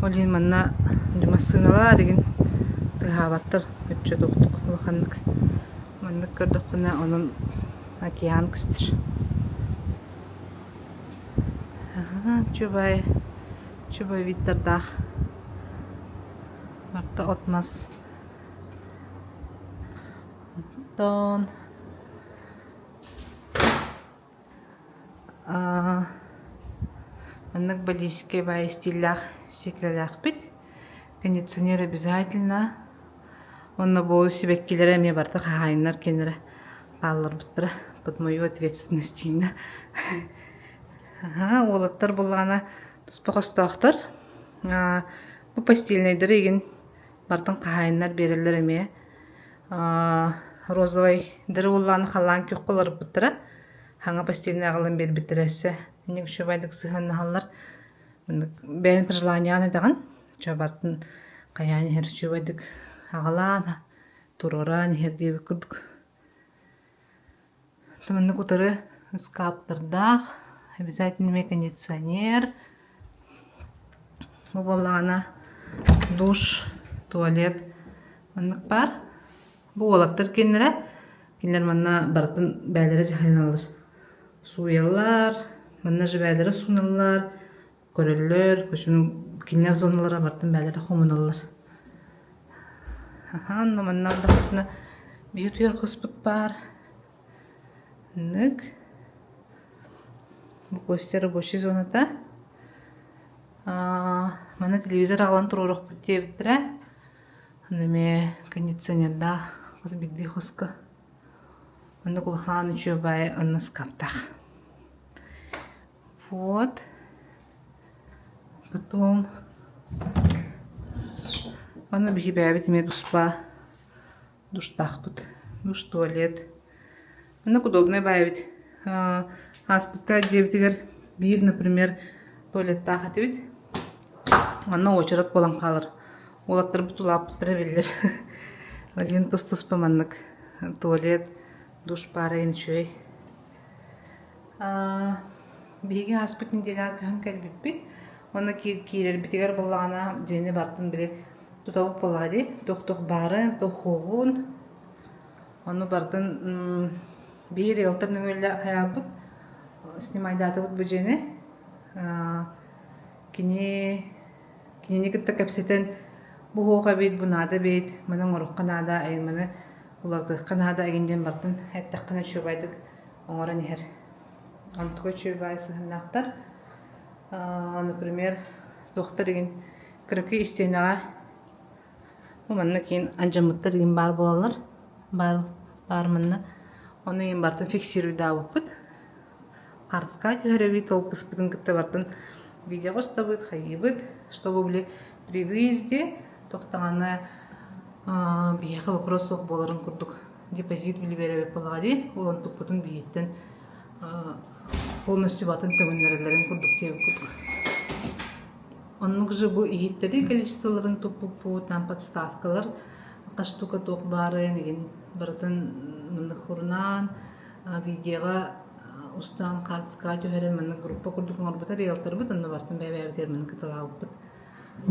Ол иһин манна массыыналар игин тыаһаабаттар өччө туохтук улаханнык. Маннык көрдөххүнэ онон океан көстөр. Чубай, чубай видтардаах. Барта от-мас. Онтон Маннык баллистическай баайы стиллээх сиэкилэлээхпит. Кондиционер обязательно. Уонна бу сибэккилэрэ эмиэ барыта хаһаайыннар кинилэрэ хаалларбыттара под мою ответственность дииннэ. Аһаа, уолаттар буоллаҕына туспа хостоохтор. Бу постельнайдары игин барытын хаһаайыннар биэрэллэр эмиэ. Розовайдары буоллаҕына халлаан күөххэ уларыппыттара. Хаҥа постельнай аҕалан биэрбиттэрэ өссө инник үчүгэйдик сыһыаннаһаллар. Маннык бэйэҥ пожеланияҕын этэҕин, чэ барытын хайаан иһэр үчүгэйдик аҕалаан, туруораан иһэр диэбит курдук. Маннык утары ыскааптардаах, обязательно эмиэ кондиционер. Бу буоллаҕына душ, туалет маннык баар. Бу уолаттар кинилэрэ, кинилэр манна барытын бэйэлэрэ дьаһайыналлар. Сууйаллар, манна же бэйэлэрэ сууналлар, көрөллөр, кинилэр зоналара барытын бэйэлэрэ хомуналлар. Аха, онно манна ордохпутуна биһи утуйар хоспут баар. Маннык. Бу Костя рабочай зоната. Манна телевизор аҕалан туруоруохпут диэбиттэрэ. Аны эмиэ кондиционердаах хас биирдии хоско. Оннук улахан үчүгэй онно ыскааптаах. Вот. Потом Аны биһи бэйэбит эмиэ туспа душтаахпыт. Душ, туалет. Маннык удобнай баай эбит. Ааспыкка дьиэбитигэр биир, например, туалеттаах этибит. Манна уочарат буолан хаалар. Уолаттарбыт улааппыттара биллэр. Ол тус-туспа маннык туалет, душ баара үчүгэй. Биһиги ааспыт нэдиэлэҕэ көһөн кэлбиппит. Уонна киирэрбитигэр буоллаҕына дьиэни барытын били тутабыт буоллаҕа дии. Туох-туох баарын, туох суоҕун. Ону барытын биир риэлтор нөҥүөллэ хайаабыт, снимайдаатыбыт бу дьиэни. Кини кинини кытта кэпсэтэн бу суох эбит, бу наада эбит, маны оҥоруохха наада, маны уларытыахха наада игин диэн барытын эттэххинэ үчүгэйдик оҥорон иһэр. Онтука үчүгэй сыһыннаахтар. Например, туохтар игин кыракый истиэнэҕэ бу манна киин алдьаммыттар игин баар буолаллар. Баар, баар манна. Ону игин барытын фиксируйдаабыппыт. Хаартыскаҕа түһэрэбит, ол кыспытын кытта барытын видеоҕа устабыт, хайыыбыт, чтобы были при выезде туох даҕаны биһиэхэ вопрос суох буоларын курдук депозит били биэрэбит буоллаҕа дии, ол онтукпутун биһиттэн полностью батын төгүннэрэллэрин курдук диэбит курдук. Оннук же бу иһиттэри количестволарын туппуппут, там подставкалар хас штука туох баарын игин барытын маннык хурунаан видеоҕа устан хаартыскаҕа түһэрэн маннык группа курдук оҥорбута риэлторбыт онно барытын бэйэ-бэйэбитигэр маннык кыталаабыппыт.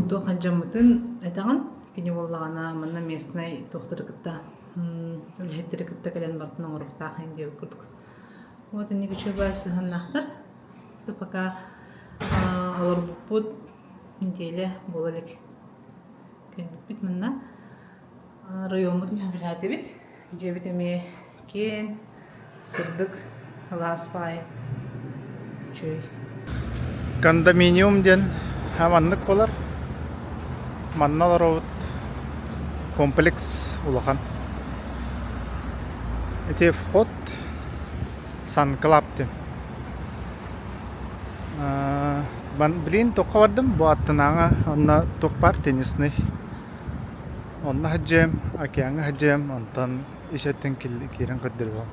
Туох дьоммутун этэҕин, кини буоллаҕына манна местнай туохтары кытта үлэһиттэри кытта кэлэн барытын оҥоруохтаах ин диэбит курдук. Вот инник үчүгэй сыһыннаахтар. То пока олорбуппут неделя буола илик. Кэлбиппит манна райоммутун сөбүлээтибит. Дьиэбит эмиэ киэҥ, сырдык, ылаас баайы үчүгэй. Кондоминиум диэн маннык буолар. Манна олоробут комплекс улахан. Ити вход Сан-Клаб диэн. Блин, туохха бардым? Бу аттынааҕы онно туох баар теннисный. Онно сылдьыам, океаҥҥа сылдьыам, онтон ис өттүн киирэн көрдөрүөҕүм.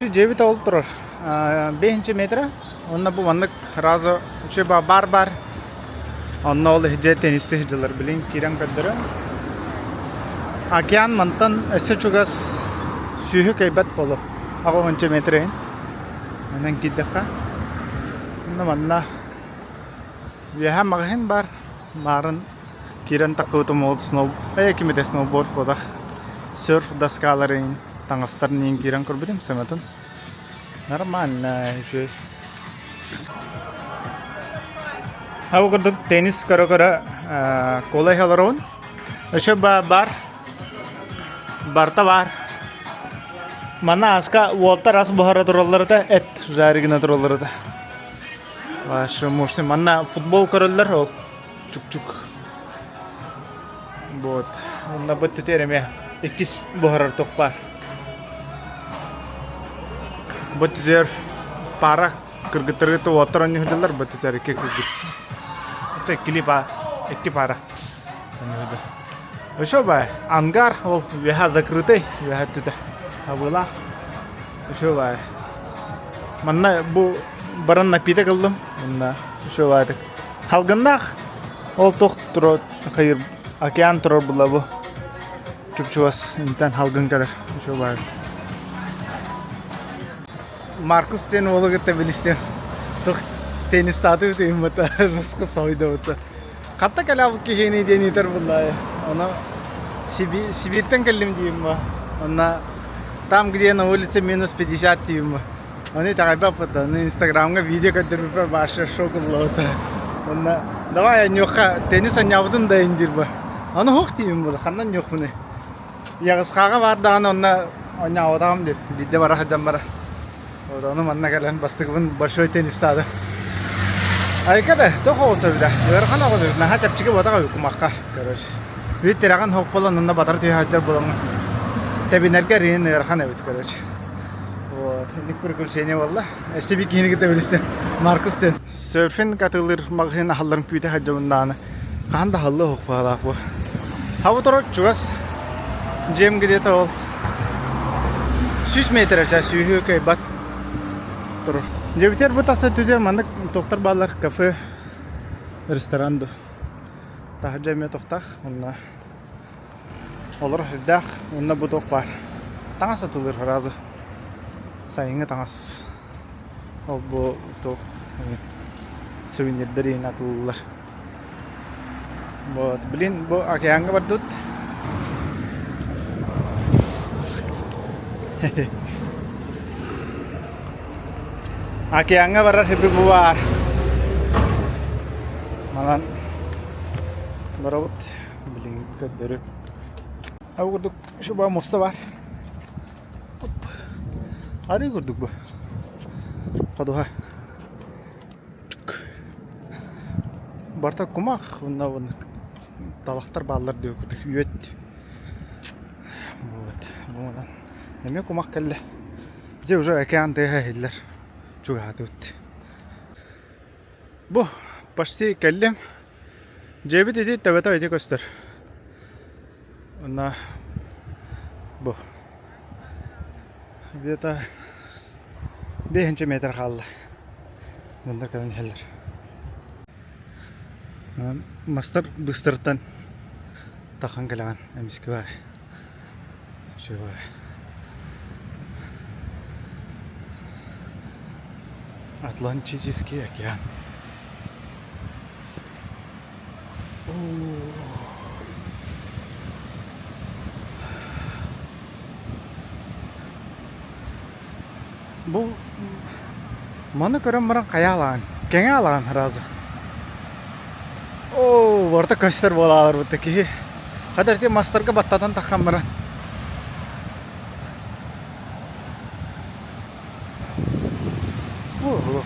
Дьиэбит ол турар. Бэһинчи метра. Онно бу маннык сразу үчүгэй бар бар. Онно ол иһдьэ теннисти сылдьаллар. Билин киирэн көрдөрөм. Океан мантан өссө чугас сүүһү кэйбэт буолуо. Аҕа метр иһин. Онон киирдэххэ. Онно манна үөһэ маҕаһыын баар. Маарын киирэн таххыбытым ол сноу ээ ким этэ сноуборд буолах серф доскаларын таҥастарын иин киирэн көрбүтүм сыматын нормально үчүгэй Ол курдук теннис көрө-көрө кола иһэ олоробун. Өссө бар барта баар. Манна аска уолтар ас буһара тураллар этэ, эт жари гына тураллар этэ. Ваше мощный. Манна футбол көрөллөр ол чук-чук. Вот. Онно быт түтэр эмиэ иккис буһарар туох баар. Бу түтэр пара кыргыттары уоттар оонньуу бу түтэр икки кыргыт. Это иккили па икки пара. Еще бай ангар ол үөһэ закрытый үөһэ түтэ абылаах. Еще бай Манна бу баран напиток ыллым. Манна еще баатык. Халгыннаах ол туох турар хайыр океан турар була бу. Чуп-чугас интэн халгын кэлэр. Еще баатык. Маркус диэн уолу кытта билистим. Тух теннистааты бүтүммүтэ, руско сойдубута. Хатта кэлээбит киһини диэн ыытар буллаайа. Ону Сибииртэн кэллим диибин бу. Онно там, где на улице минус 50 диибин бу. Ону итэҕэйбэппит да. Ону Инстаграмҥа видео көрдөрбүппэр вообще шок ыллыбыта. Онно давай анньуохха теннис анньаабытын да диир бу. Ону хух диибин бу. Ханна анньуохпунуй? Яҕысхааҕа баар даҕаны онно оонньооботоҕум дии. Биирдэ бара сылдьан бара. Вот ону манна кэлэн бастакыбын большой теннистаады. Айка да, туох оҕус эбитэ. Ыарахан оҕус эбит. Наһаа чэпчэки буотах эбит кумахха. Короче. Биир тирэҕин хоп буолан онно батары түһэ сылдьар буолаҥҥын. Тэбинэргэ эрийин ыарахан эбит, короче. Вот. Инник приключение буолла. Өссө биир киһини кытта билистим. Маркус диэн. Серфинг атыылыыр маҕаһыын аһалларын күүтэ сылдьабын даҕаны хаһан да аһыллыа суох быһыылаах бу. Хабы турар чугас дьиэм где-то ол 100 метр ча сүүһү кыайбат турар. Дьиэбитигэр бу тахса өттүгэр маннык туохтар бааллар кафе, ресторан ду. Таһырдьа эмиэ тохтоох онно олор сүрдээх уонна бу туох баар. Таҥас атыылыыр сразу. Сайыҥҥы таҥас. Ол бу туох сувенирдар иһин атыллар. Вот, блин, бу океаҥҥа бардыбыт. Океаҥҥа барар сирбит бу баар. Манан барабыт. Билигин көрдөрүм. Ол курдук шуба муста бар. Арыы курдук бу. Ходуһа. Барыта кумах уонна талахтар бааллар диye курдук үөт. Вот. Бу эмиэ кумах кэллэ. Дьэ уже океан тыаһа иһиллэр. Чугаһаатыбыт. Бу почти кэллим. Дьиэбит ити төбөтө ити көстөр. Уонна бу где-то биэһинчэ метр хаалла. Дьоннор кэлэн иһэллэр. Мастар быстартан тахан кэлэҕин эмискэ баар. Үчүгэй. Атлантический океан. Бу маны көрөн баран хайа алаҕын? Кэҥэ алаҕын сразу. Оо, барыта көстөр буолаалар бутта киһи. Хата ити мастарга баттатан таххан баран. Оо,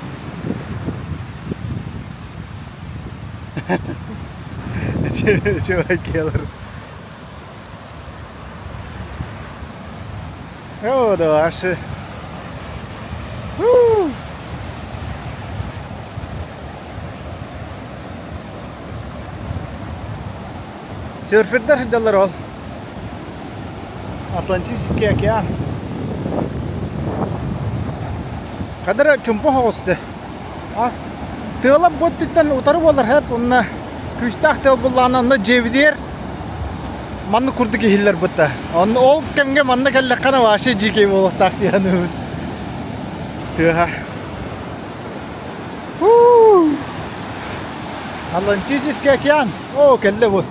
Үчүгэй киһилэр. Оо, да ваши. Серфердэр сылдьаллар ол. Атлантический океан. Хадара чумпу соҕус Ас тыала бу өттүттэн утары буолар хэп уонна күүстээх тыал буллаҕына онно дьиэбитигэр маннык курдук иһиллэр бытта. Онно ол кэмҥэ манна кэллэххинэ вообще дьиикэй буолуохтаах дии саныыбын. Тыаһа. Атлантический океан. Оо, кэллэ бу.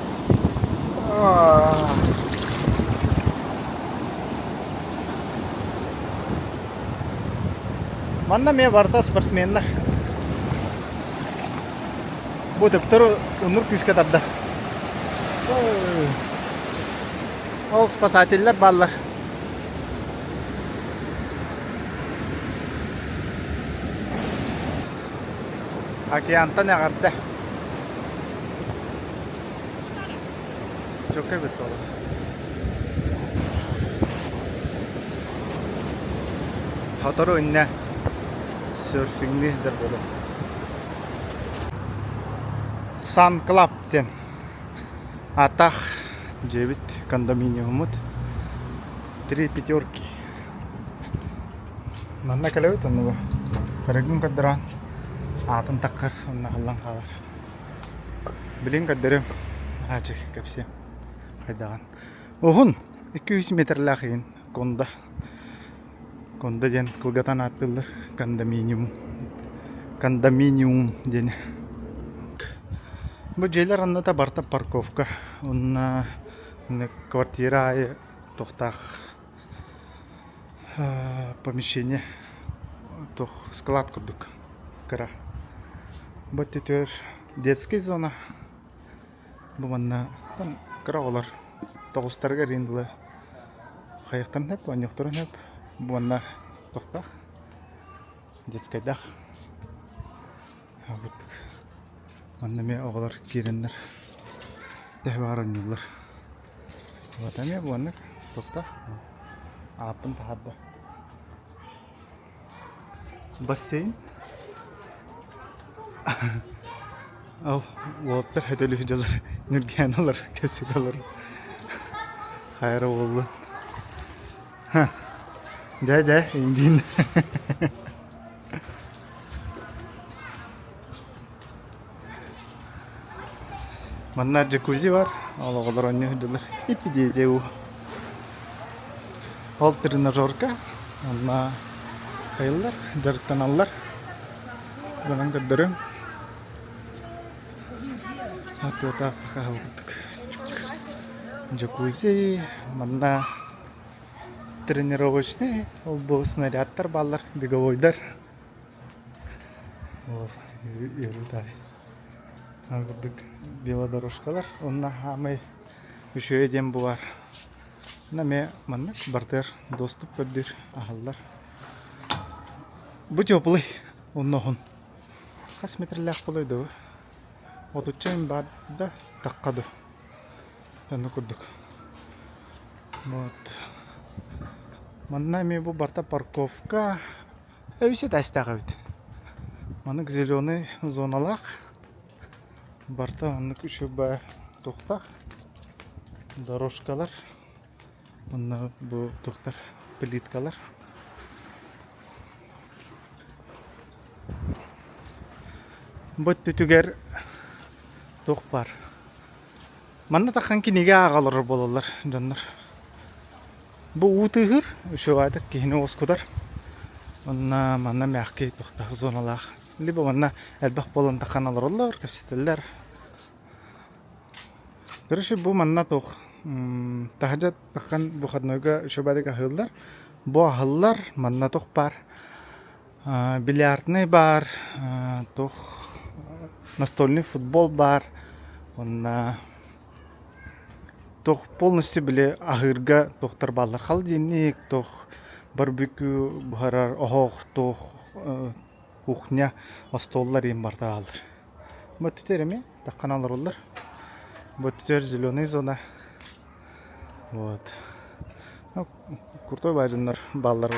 Манна эмиэ барыта спортсменнар. Бу төптөрү оннук күүскэ тардар. Ол спасателлэр бааллар. Океантан эҕэрдэ. Чөкө эбит олох. Сотору иннэ серфиҥнии сылдьар буолуо. Сан Клаб диэн атах дьиэбит кондоминиуммут. Три пятерки. Манна кэлэбит оннуга. Көрөгүн көрдөрөн аатын таккар онно халлан хаалар. Билин көрдөрүм. Аачы кэпсиэм. Хайдаҕын. Уһун 200 метрлээх иһин конда. Конда диэн кылгатан ааттыыллар. Кондоминиум. Кондоминиум диэн. Бу дьиэлэр анныта барыта парковка. Онно квартира аайы туохтаах помещение туох склад курдук кыра. Бу өттүтүгэр детский зона. Бу манна кыра оҕолор тоҕустарыгар иһин дылы хайыахтарын сөп, оонньуохтарын сөп. Бу манна туохтаах детскайдаах. Курдук. Манна эмиэ оҕолор киирэннэр төһө баҕар оонньууллар. Вот эмиэ бу маннык туохтаах ааппын таһаарда. Бассейн. Ол уолаттар хөтөлү дьалар нүргээн алар кэсит алар хайра буоллун. Дьэ дьэ индиин. Манна джакузи бар, ол оҕолор оонньуу сылдьаллар. Иппидиэдэ уу. Ол тренажерка, онно хайыллар, дьарыктаналлар. Гынан көрдөрүм. Атыата астаха курдук. Джакузи, манна тренировочный, ол бу снарядтар бааллар, беговойдар. Ол үөрүү Курдук велодорожкалар уонна хаамай үчүгэй диэн бу баар. Онно эмиэ маннык бартыгар доступ көрдүүр аһаллар. Бу теплый онно уһун. Хас метрлээх буолуой дуу? Отучча им баар да тахха дуу. Онно курдук. Вот. Манна эмиэ бу барта парковка. Өйүс этээстээх эбит. Маннык зеленый зоналаах. Барыта маннык үчүгэй туохтаах дорожкалар. Уонна бу туохтар плиткалар. Бу өттүтүгэр. Туох баар. Манна таххан кинигэ ааҕа олорор буолаллар дьоннор. Бу уу тыаһыыр, үчүгэйдик киһини уоскутар. Онно манна мягкий туохтаах зоналаах. Либо манна элбэх буолан таххан олороллор, кэпсэтэллэр. Короче, бу манна туох таһырдьа таххан выходнойга үчүгэйдик аһыыллар. Бу аһыллар, манна туох баар Бильярднай баар, туох настольный футбол баар уонна туох полностью били аһыырга туохтар бааллар холодильник, туох барбекю буһарар оһох, туох кухня, остуоллар иһин барыта бааллар. Бу өттүтэр эмиэ таххан олороллор. Бу өттүтэр зеленый зона. Вот. Ну, крутой баайдыннар бааллар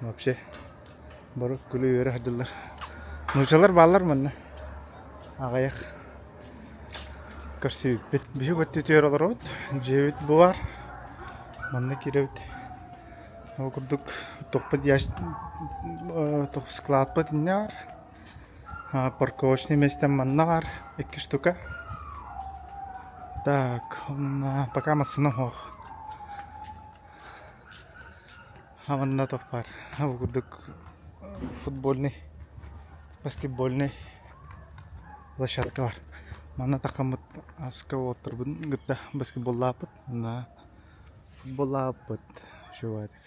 вообще. Бары күлэ-үөрэ сылдьаллар. Нуучалар бааллар манна. Аҕыйах көрсүбүппүт. Биһиги өттүтүгэр олоробут. Дьиэбит бу баар. Манна киирэбит. Ол курдук тохпут складпыт иннэ баар. Парковочный место манна баар. Икки штука. Так, пока массыына суох. Манна туох баар бу курдук футбольный, баскетбольный площадка бар. Манна таххаммыт аска уолаттарбын кытта баскетболлааппыт уонна футболлааппыт үчүгэйдик.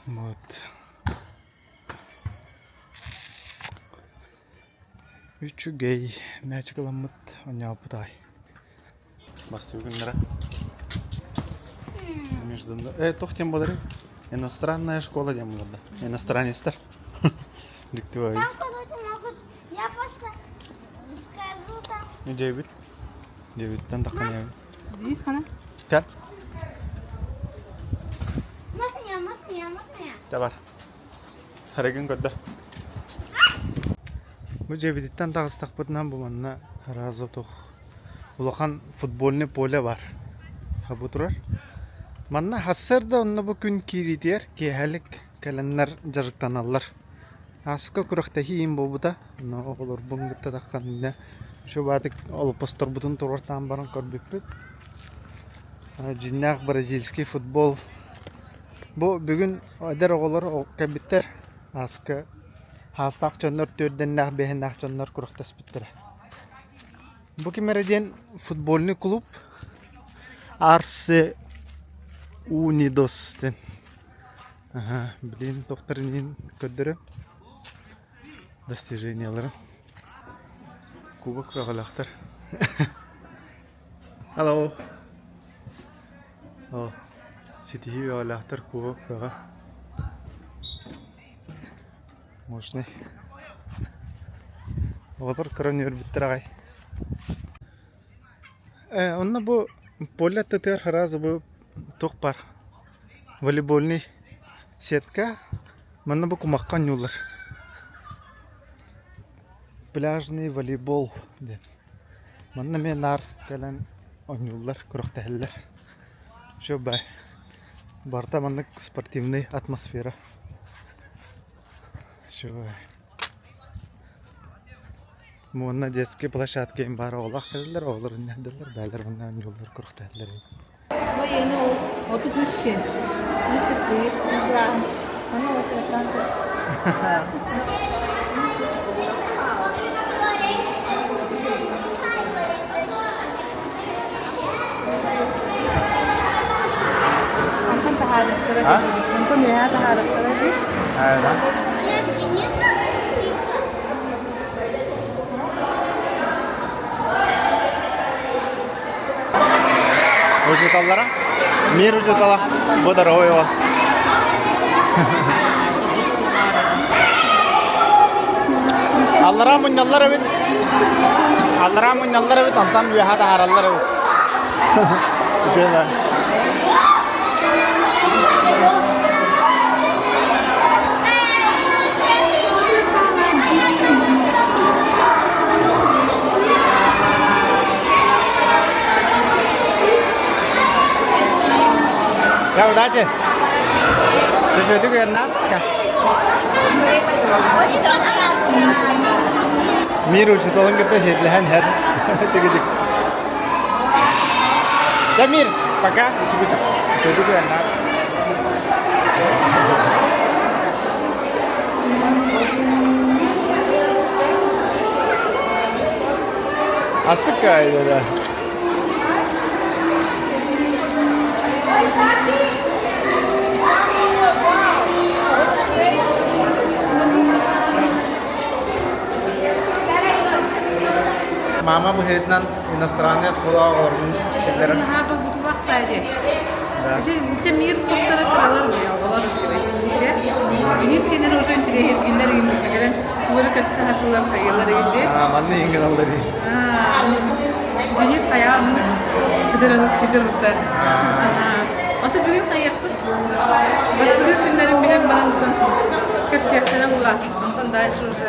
Вот. Үчүгэй мээчик ыламмыт оонньообуппут аҕай. Бастакы күннэрэ. Между... туох диэн буоларый? Иностранная школа диэн буолар да. Иностранецтар. Дьикти баҕайы. Там кого-то могут... Я просто скажу там. Дьиэбит. Дьиэбиттэн таххан Здесь хана? Кэл. Можно я, можно я, можно я? Давай. Харыгын көрдөр. Бу дьиэбититтэн таҕыстахпытынан бу манна сразу туох улахан футбольный поле бар. Бу турар. Манна сарсыарда онно бу күн киириитигэр киэһэлик кэлэннэр дьарыктаналлар. Ааспыкка күрэхтэһии иһин буолбута. Онно оҕолорбун кытта таххан иннэ үчүгэйдик олоппосторбутун туруортаан баран көрбүппүт. Дьиҥнээх бразильский футбол Бу бүгүн эдэр оҕолор кэлбиттэр ааска хаастаах дьоннор түөрдэннээх биэһиннээх дьоннор күрэхтэспиттэрэ. Бу ким эрэ диэн футбольный клуб Арсе Унидос диэн. Аха, билигин туохтарын иһин көрдөрө достиженияларын. Кубок бөҕөлөөхтөр. Hello. Оо, ситиһии бөҕөлөөхтөр кубок бөҕө. Мощный. Оҕолор көрөн үөрбүттэр аҕай. Э, онно бу поле аттытыгар сразу бу туох баар волейбольный сетка манна бу кумахха оонньууллар. Пляжный волейбол диэн. Манна эмиэ наар кэлэн оонньууллар, күрэхтэһэллэр. Все бай. Барыта маннык спортивный атмосфера. Все Уонна детскай площадка им баар оҕолоох кэлэллэр, оҕолор иннэллэр, бээлэр манна оонньууллар, күрэхтэһэллэр. Онтон таһаарыахтара Онтон үөһээ таһаарыахтара дии. Учууталлара? Мир учуутала. Бу дорогой уол. Аллараа мунньаллар эбит. Аллараа мунньаллар эбит, онтон үөһэ таһаараллар эбит. Үчүгэй. Да, удачи! Чөчөтүк үөрнэ. Мир учууталын кытта сиэтлэһэн иһэр. Чигидик. Дьэ, Мир, пока. Чигидик. Чигидик уяннаар. Астык каайда. Мама быһыытынан иностранный оскуола оҕолорун киллэрэн Наһаа долгутуулаах дии. Ити мир соктара кыралар оҕолор Денис кенер уже интириэһиргиллэр игин кэлэн туора көстө хатылар хайылар игин Манна иҥгин алла дии. Денис хайаан кыдырын кыдырыштар. Ата бүгүн хайыахпыт? Бастакы күннэрин билэн баран кэпсиэхтэрэ була. Онтон дальше уже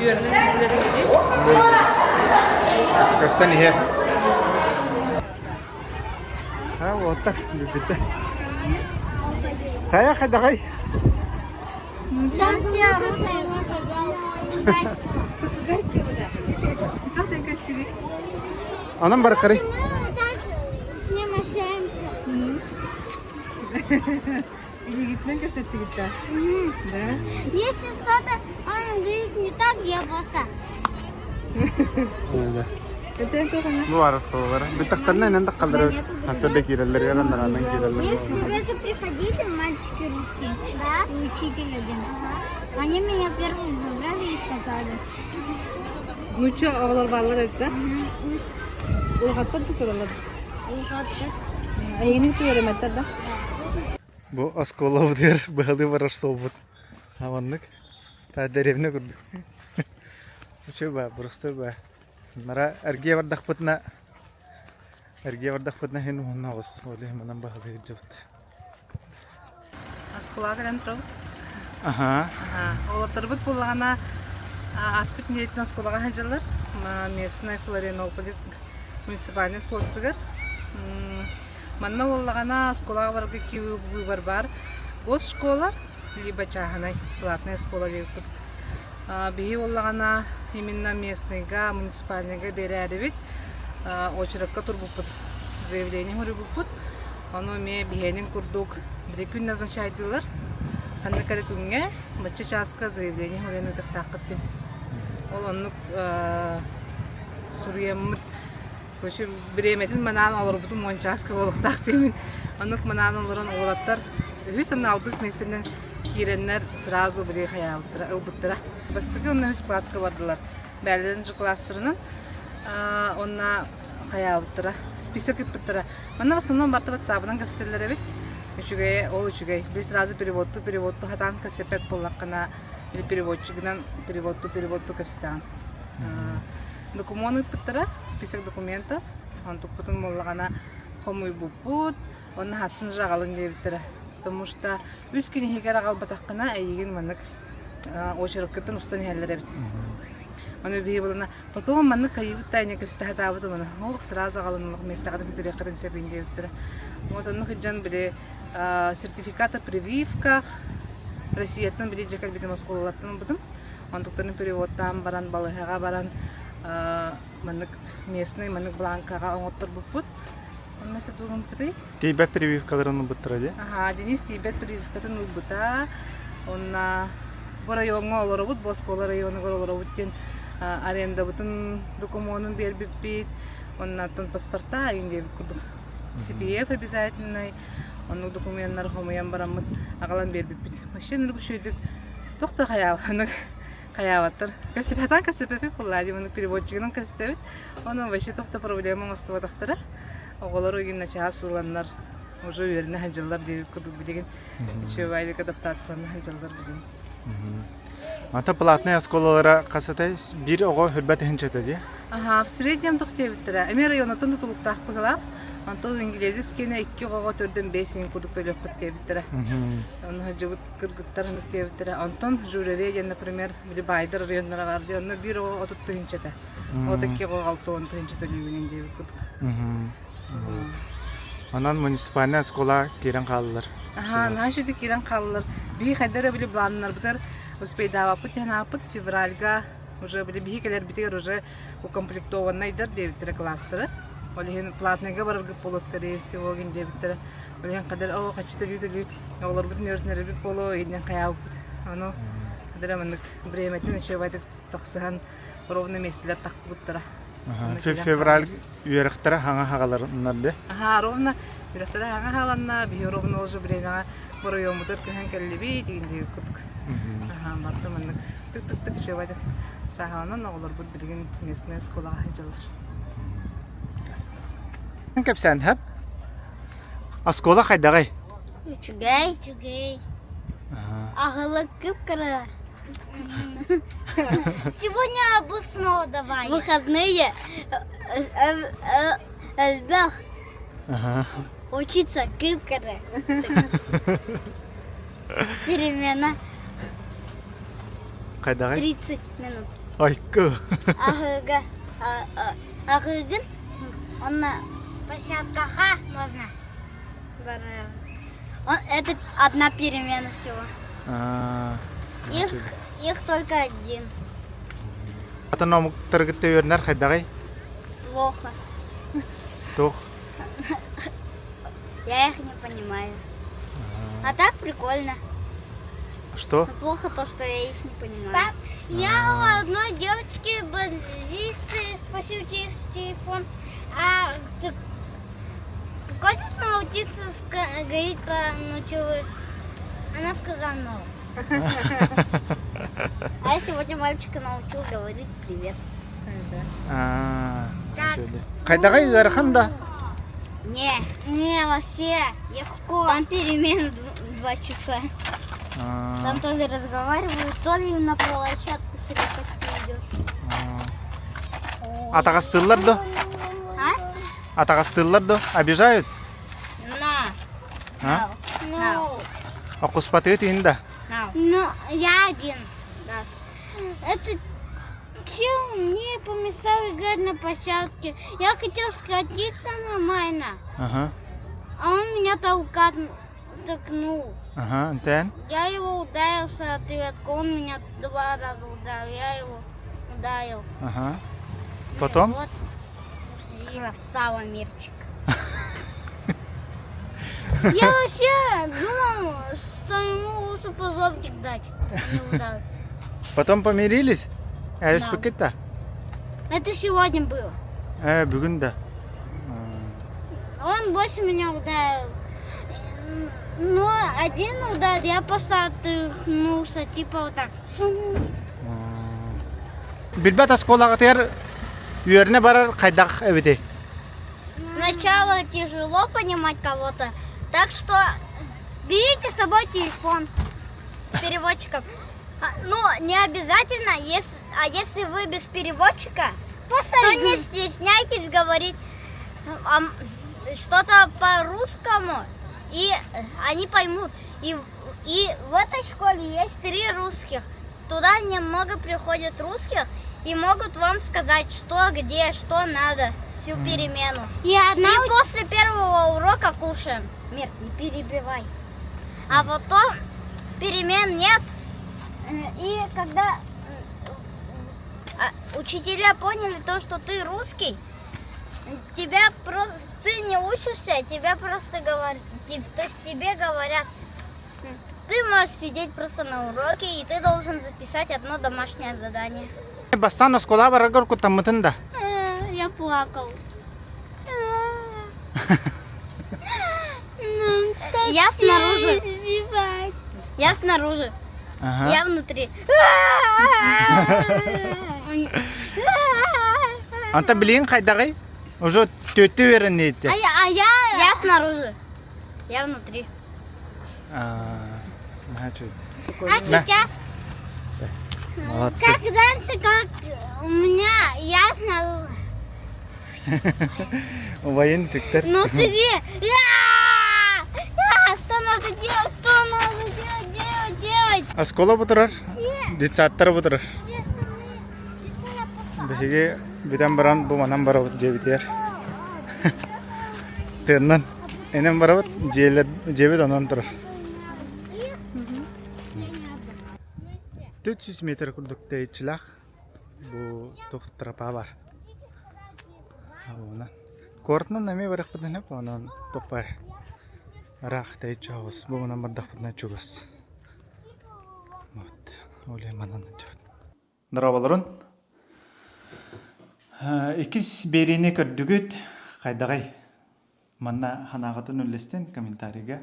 үөрэнэн истилэр Көстөн иһэр. Ha, вот так бүппүтэ. Хайа хайдаҕай? Анам баркары. С ним общаемся. Илигитинэн кэпсэттигит да? Да. Если что-то он говорит не так, я просто... Бу бар оскуолалара. Бүтэхтэринэ инэн таххаллар хаса да киирэллэр, яраннараанан киирэллэр. К тебе же приходили мальчики русские, да? И учитель один. Они меня первым забрали и сказали. Ну что, оҕолор бааллар эбит да? Улахаттар да тураллар. Улахаттар. Эйигин үөрэмэттэр да? Бу оскуолабытыгар быһалыы барар суолбут. Аманнык. Та дэриэбинэ курдук. Үчүгэй баа, просто баа. Нара эргийэ бардахпытына эргийэ бардахпытына иһин уһунна оҕус. Ол иһин манан быһалыы сылдьабыт. Оскуолаҕа кэлэн турабыт. Аха. Уолаттарбыт буоллаҕына ааспыт нэдиэлэттэн оскуолаҕа сылдьаллар. Местная Флорианополис муниципальнай оскуолатыгар. Манна буоллаҕына оскуолаҕа барарга икки выбор баар. Госшкола либо чааһынай платная оскуола диэбиппит. Биһи буоллаҕына именно местныйга, муниципальныйга биэрээрибит очередка турбуппут, заявление суруйбуппут. Ону эмиэ биһиэнин курдук били күн назначайдыылар. Ханнык эрэ күҥҥэ бачча чааска заявление суруйан ыытыахтааххыт диэн. Ол оннук суруйаммыт Короче, бириэмэтин манаан олорбутум уон чааска буолуохтаах диэмин. Оннук манаан олорон уолаттар үһүс уонна алтыс миэстэнэн киирэннэр сразу били хайаабыттара, ылбыттара. Бастакы уонна үһүс класска бардылар. Бээлэрин же класстарынан уонна хайаабыттара, список ыппыттара. Манна в основном барыта ватсабынан кэпсэтэллэр эбит. Үчүгэйэ, ол үчүгэй. Били сразу переводту, переводту хатаан кэпсэппэт буоллаххына, или переводчигынан переводту, переводту кэпсэтэҕин. Докумуон ыыппыттара, список документов. Онтукпутун буоллаҕына хомуйбуппут, уонна хасын же аҕалыҥ диэбиттэрэ. Потому что үс күн иһигэр аҕалбатаххына эйигин маннык очередкыттан устан иһэллэр эбит. Ону биһи булана потом маннык хайыыбыт да инньэ кэпсэтэ сатаабытым аны ох сразу аҕалын миэстэҕитин бүтүрүөххүтүн сөп диэбиттэрэ. Вот оннук сылдьан били сертификат о прививках Россияттан били дьэ кэлбитим оскуолалартан ылбытым. Онтуктарын переводтаан баран балыыһаҕа баран маннык местный маннык бланкаҕа оҥотторбуппут. Онно сытыгымпытый? Тиийбэт прививкаларын ылбыттара дии. Аһаа, Денис тиийбэт прививкатын ылбыта. Онно бу райоҥҥа олоробут, бу оскуола районугар олоробут диэн арендабытын докумуонун биэрбиппит. Оннооттон паспорта айын диэбит курдук. CPF обязательный, оннук докуменнары хомуйан бараммыт аҕалан биэрбиппит. Вообще ныргы үчүгэйдик туох да хайаабаннык хайаабаттар. Кэпсэпэтэн кэпсэпэппит буоллаа дии, маннык переводчигынан кэпсэтэбит. Онон вообще туох да проблема оҥостубатахтара. Оҕолор игин начаас ыланнар уже үөрэнэ сылдьаллар диэбит курдук билигин үчүгэйдик адаптациялана сылдьаллар билигин. Ата платнай оскуолалара хас этэй? Биир оҕо хүрбэт иһинчэтэ дии. Аха, в среднем туох диэбиттэрэ. Эмиэ районуттан тутулуктаах быһыылаах. Онтон инглизискини икки оҕоҕо төрдөн биэс иһин курдук төлүөхпүт диэбиттэрэ. Онно сылдьыбыт кыргыттар оннук диэбиттэрэ. Онтон Жураве диэн, например, били баайдар районнара баар дии, онно биир оҕо 30 тыһыынчата. От икки оҕо 60 тыһыынча төлүүбүнэн диэбит курдук. Онон муниципальнай оскуола киирэн хааллылар. Аха, наһаа үчүгэй киирэн хааллылар. Биһи хайда эрэ били былааннарбытыгар успейдаабаппыт диэн ааппыт февральга. Уже били биһи кэлэрбитигэр уже укомплектованнайдар диэбиттэрэ класстары. Ол иһин платныйга бараргыт буолуо скорее всего гин диэбиттэрэ. Ол иһин хадыр оо хаччы төлүү төлүү оҕолорбутун үөрэтинэрбит буолуо иннин хайаабыппыт. Ону хадыр маннык бириэмэтин үчүгэйдик тахсыһан ровно миэстэлэр тахпыттара. Февраль үөрэхтэрэ хаҥа хаҕаларыннар де. Аха, ровно үөрэхтэрэ хаҥа хааланна, биһи ровно уже времяҕа оройуоммутугар көһөн кэллибит, игин курдук. Аха, барда маннык тык-тык-тык үчүгэйдик сааһыланан оҕолорбут билигин местная школаҕа сылдьаллар. Кэпсээн хэп. Оскуола хайдаҕый? Үчүгэй. Үчүгэй. Аһылык кып-кыра. Сегодня арбуз снова давай. Выходные элбэх. Учиться кып-кыра. Перемена. Хайдаҕый? 30 минут. Айкы. Аһыга. Аһыгын онно площадкаха можно. Это одна перемена всего. Их, их только один. Атын омуктаргытта үөрэнэр хайдаҕый? Плохо. Туох? Я их не понимаю. А так прикольно. Что? Но плохо то, что я их не понимаю. Пап, я у одной девочки бандисы спросил через телефон, а ты хочешь научиться говорить по-ночевых? Она сказала no. А я сегодня мальчика научил говорить привет. Хайдаҕый ыарахан да? Не, не, вообще легко. Там перемены два часа. Там то ли разговаривают, то ли на площадку себе почти идешь. Атаҕастыыллар да? А? Атаҕастыыллар да? Обижают? На. А? No. Окуспатыы тиин да? Ну, я один раз. Это чем мне помешал играть на площадке? Я хотел скатиться нормально, Ага. а он меня толкал, толкнул. Ага, антен. Я его ударился ответку, он меня два раза ударил, я его ударил. Ага. Потом? Вот. Красава, Мирчик. Я вообще думал, что ему лучше по зонтик дать. Не ударить. Потом помирились? Элспиккит да? Это сегодня было. Э, бүгүн да. Он больше меня ударил. Но один удар я просто отряхнулся, типа вот так. Билбэт оскуолаҕытыгар үөрэнэ барар хайдах эбитий? Сначала тяжело понимать кого-то, так что берите с собой телефон с переводчиком. Ну, не обязательно, если, а если вы без переводчика, то не стесняйтесь говорить что-то по-русскому, и они поймут. И, и в этой школе есть три русских. Туда немного приходят русских и могут вам сказать, что, где, что надо всю перемену. И, одна... и после первого урока кушаем. Мир, не перебивай. А потом перемен нет. И когда учителя поняли то, что ты русский, тебя просто ты не учишься, тебя просто говорят, то есть тебе говорят, ты можешь сидеть просто на уроке, и ты должен записать одно домашнее задание. Бастаан оскуола бараргар куттаммытын да? Я плакал. Я снаружи. Я снаружи. Ага. Я внутри. Онтон билигин хайдаҕый? Уже түөттүү үөрэнниите. А я, а я, я снаружи. Я внутри. А сейчас? Молодцы. Как раньше, как у меня, я снаружи. Убайын түктэр. Внутри. Что надо делать? Что надо делать? Делать, делать. Оскуола бу турар, детсадтар бу турар. Биһиги бүтэн баран бу манан барабыт дьиэбитигэр. Тыыннан энэн барабыт дьиэлэр дьиэбит онон турар. 400 метр курдук тэйиччилээх. Бу туох тропа бар. Онон куоратынан эмиэ барыахпытын сөп, онон туппай ыраах тэйиччи соҕус. Бу манан бардахпытына чугас. Вот, ол иһин манан сылдьабыт. Дорооболорун. Иккис биэриини көрдүгүт. Хайдаҕый? Манна санааҕытын үллэстин комментарийга.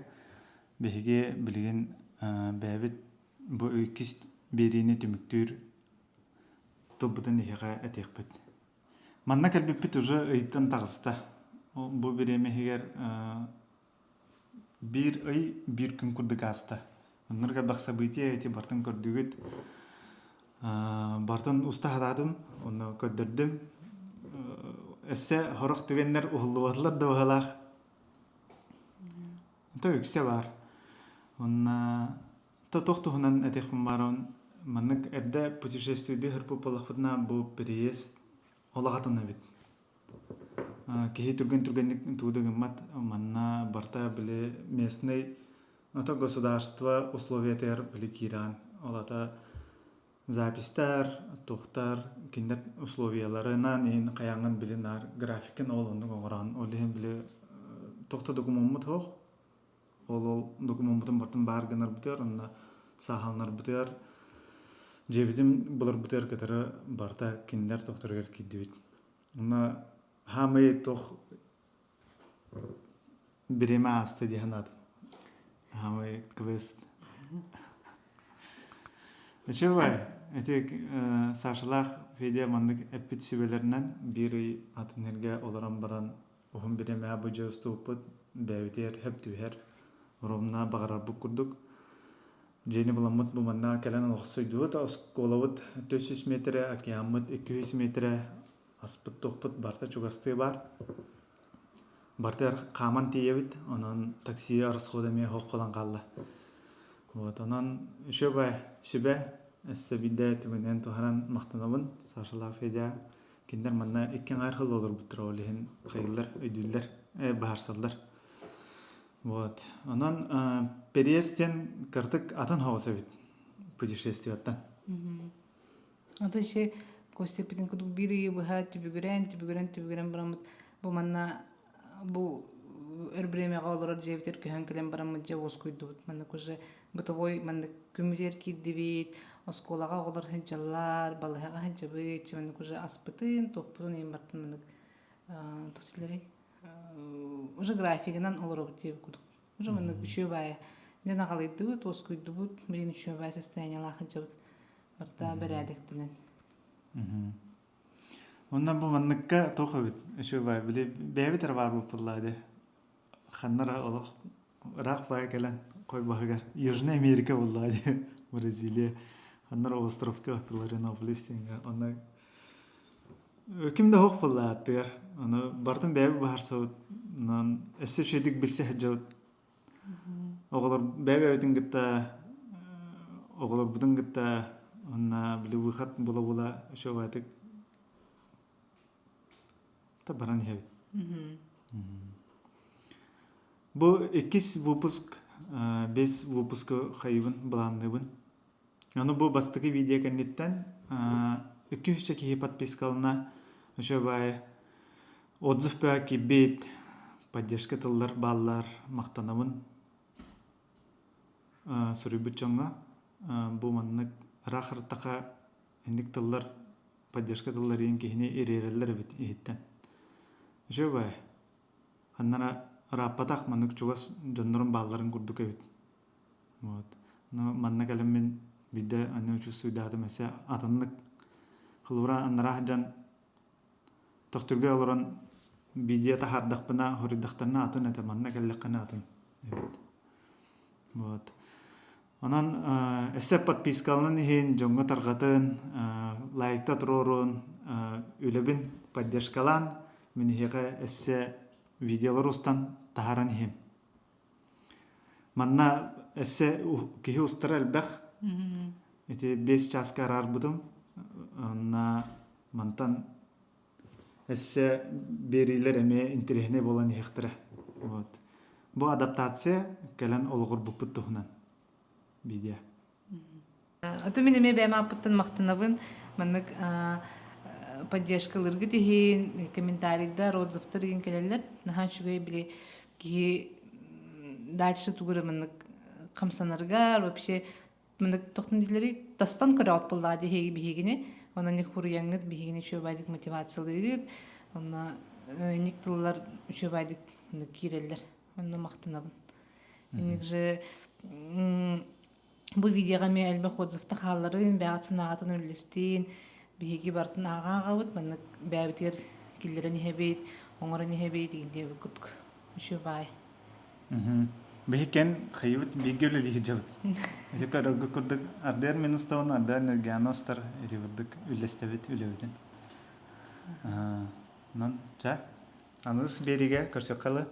Биһиги билигин бэйэбит бу иккис биэриини түмүктүүр тылбытын эһиэхэ этиэхпит. Манна кэлбиппит уже ыйтан таҕыста. Бу бириэмэ иһигэр биир ый биир күн курдук ааста. Оннук элбэх событие ити бартын көрдүгүт. Бартын уста хатаатым, онно көрдөрдүм. Өссө сорох түгэннэр уһуллубатылар да быһалаах. То үксэ баар. Онна то туох туһунан этиэхпин баарон маннык эрдэ путешествиедыы хырпыт буоллахпытына бу переезд олох атын эбит. Киһи түргэн-түргэнник тугу да гыммат. Манна барыта били местный ото государство условиятыгар били киирэн ол ата записьтар, туохтар кинилэр условияларынан иһин хайаҥҥын били наар графикын ол оннук оҥорон ол иһин били туох да докумуоммут суох ол ол докумуоммутун барытын баар гынарбытыгар онно сааһыланарбытыгар дьиэбитин буларбытыгар кытары барыта кинилэр тохторугар киирдибит. Онно хаамай туох бириэмэ ааста дии санаатым. Хаамай квест. Үчүгэй. Ити Сашалаах Федя маннык эппит сүбэлэринэн биир ый атын сиргэ олорон баран уһун бириэмэҕэ бу дьиэ устубуппут бэйэбитигэр сөп түһэр ровно баҕарарбыт курдук дьиэни буламмыт бу манна кэлэн олохсуйдубут оскуолабыт 400 метрэ океаммыт 200 метрэ аспыт туохпут барыта чугастыы баар барытыгар хааман тиийэбит онон такси расхода эмиэ суох буолан хаалла вот онон үчүгэй сүбэ өссө биирдэ түгэнинэн туһанан махтанабын Сашалаах Федя Кинилэр манна икки аҥаар сыл олорбуттара, ол иһин хайыыллар, өйдүүллэр, быһаарсаллар. Вот. Онон переезд диэн кыртык атын соҕус эбит путешествияттан. Ото иши Костя эппитин курдук биир ыйы быһа түбүгүрэн, түбүгүрэн, түбүгүрэн бараммыт бу манна бу өр бириэмэҕэ олорор дьиэбитигэр көһөн кэлэн бараммыт дьэ уоскуйдубут. Маннык уже бытовой маннык күммүтүгэр киирдибит, оскуолаҕа оҕолор сылдьаллар, балыыһаҕа сылдьабыт, маннык уже аспытын, туохпутун иһин бартын маннык туох дииллэрий уже графигынан олоробут диэбит курдук. Уже маннык үчүгэй баайа дьэ наҕалыйдыбыт, уоскуйдубут, билигин үчүгэй баайа состояниелаах сылдьабыт. Барыта бэрээдэктэнэн. Онно бу манныкка туох эбит үчүгэй били бэйэбит эрэ баар буоллаа дии. Ханна эрэ олох ыраах баайа кэлэн хойбоһугар Южная Америка буоллаа дии Бразилия ханна эрэ островка Флоринополис диэҥҥэ онно ким да суох буолла аттыгар ону барытын бэйэбит быһаарсабыт онон өссө үчүгэйдик билсэ сылдьабыт Оҕолор бэйэ-бэйэбитин кытта оҕолорбутун кытта уонна били выход була-була үчүгэйдик та баран иһэбит. Бу иккис выпуск бес выпускы хайыбын былаанныыбын. Аны бу бастакы видео кэнниттэн 200 киһи подпискалана үчүгэй Отзыв бөҕө киирбит, поддержка тыллар бааллар, махтанабын суруйбут дьоҥҥо. Бу маннык ыраах ырыттахха инник тыллар, поддержка тыллар иһин киһини ириэрэллэр эбит иһиттэн. Үчүгэй. Ханна ырааппатах маннык чугас дьоннорум баалларын курдук эбит. Вот. Но манна кэлэммин биирдэ аны чувствуйдаатым өссө атыннык. Холобура анараа сылдьан Төхтүргэ олорон видео таһаардахпына, хоруйдахтарына атын этэ, манна кэллэххинэ атын эбит. Вот. Онон өссө подпискаланан иһин, дьоҥҥо тарҕатын, лайкта туруорун, үлэбин поддержкалаан, мин эһиэхэ өссө видеолар устан таһааран иһим. Манна өссө киһи устара элбэх. Ити 5 чааска араарбытым. Онно мантан өссө биэриилэр эмиэ интэриэһинэй буолан иһиэхтэрэ. Вот. Бу адаптация кэлэн олоҕурбуппут туһунан видео. Аты мин эмиэ бэйэм ааппыттан махтанабын. Маннык поддержкалыыргыт иһин, комментарийдар, отзывтар игин кэлэллэр. Наһаа үчүгэй били киһи дальше тугу эрэ маннык хамсанарыгар вообще маннык тохтун дииллэри тастан көрөҕүт буоллаҕа дии биһигини. Онон ник хуруйаҥҥыт биһигини үчүгэйдик мотивациялыыгыт. Онно ник тыллар үчүгэйдик киирэллэр. Онно махтанабын. Инник же бу видеоҕа эмиэ элбэх отзывта хаалларын, бэйэҕит санааҕытын үллэстиин, биһиги барытын ааҕа ааҕабыт, маннык бэйэбитигэр киллэрэн иһэбит, оҥорон иһэбит диэбит курдук. Үчүгэй баай. Биһикен хайыбыт бииргэ үлэлии сылдьабыт. Ити көрөргө курдук ардыар минустабын, ардыар энергияны астар ити курдук үллэстэбит үлэбитин. Онон, чэ, аныгыс биэриигэ көрсүөххэ дылы.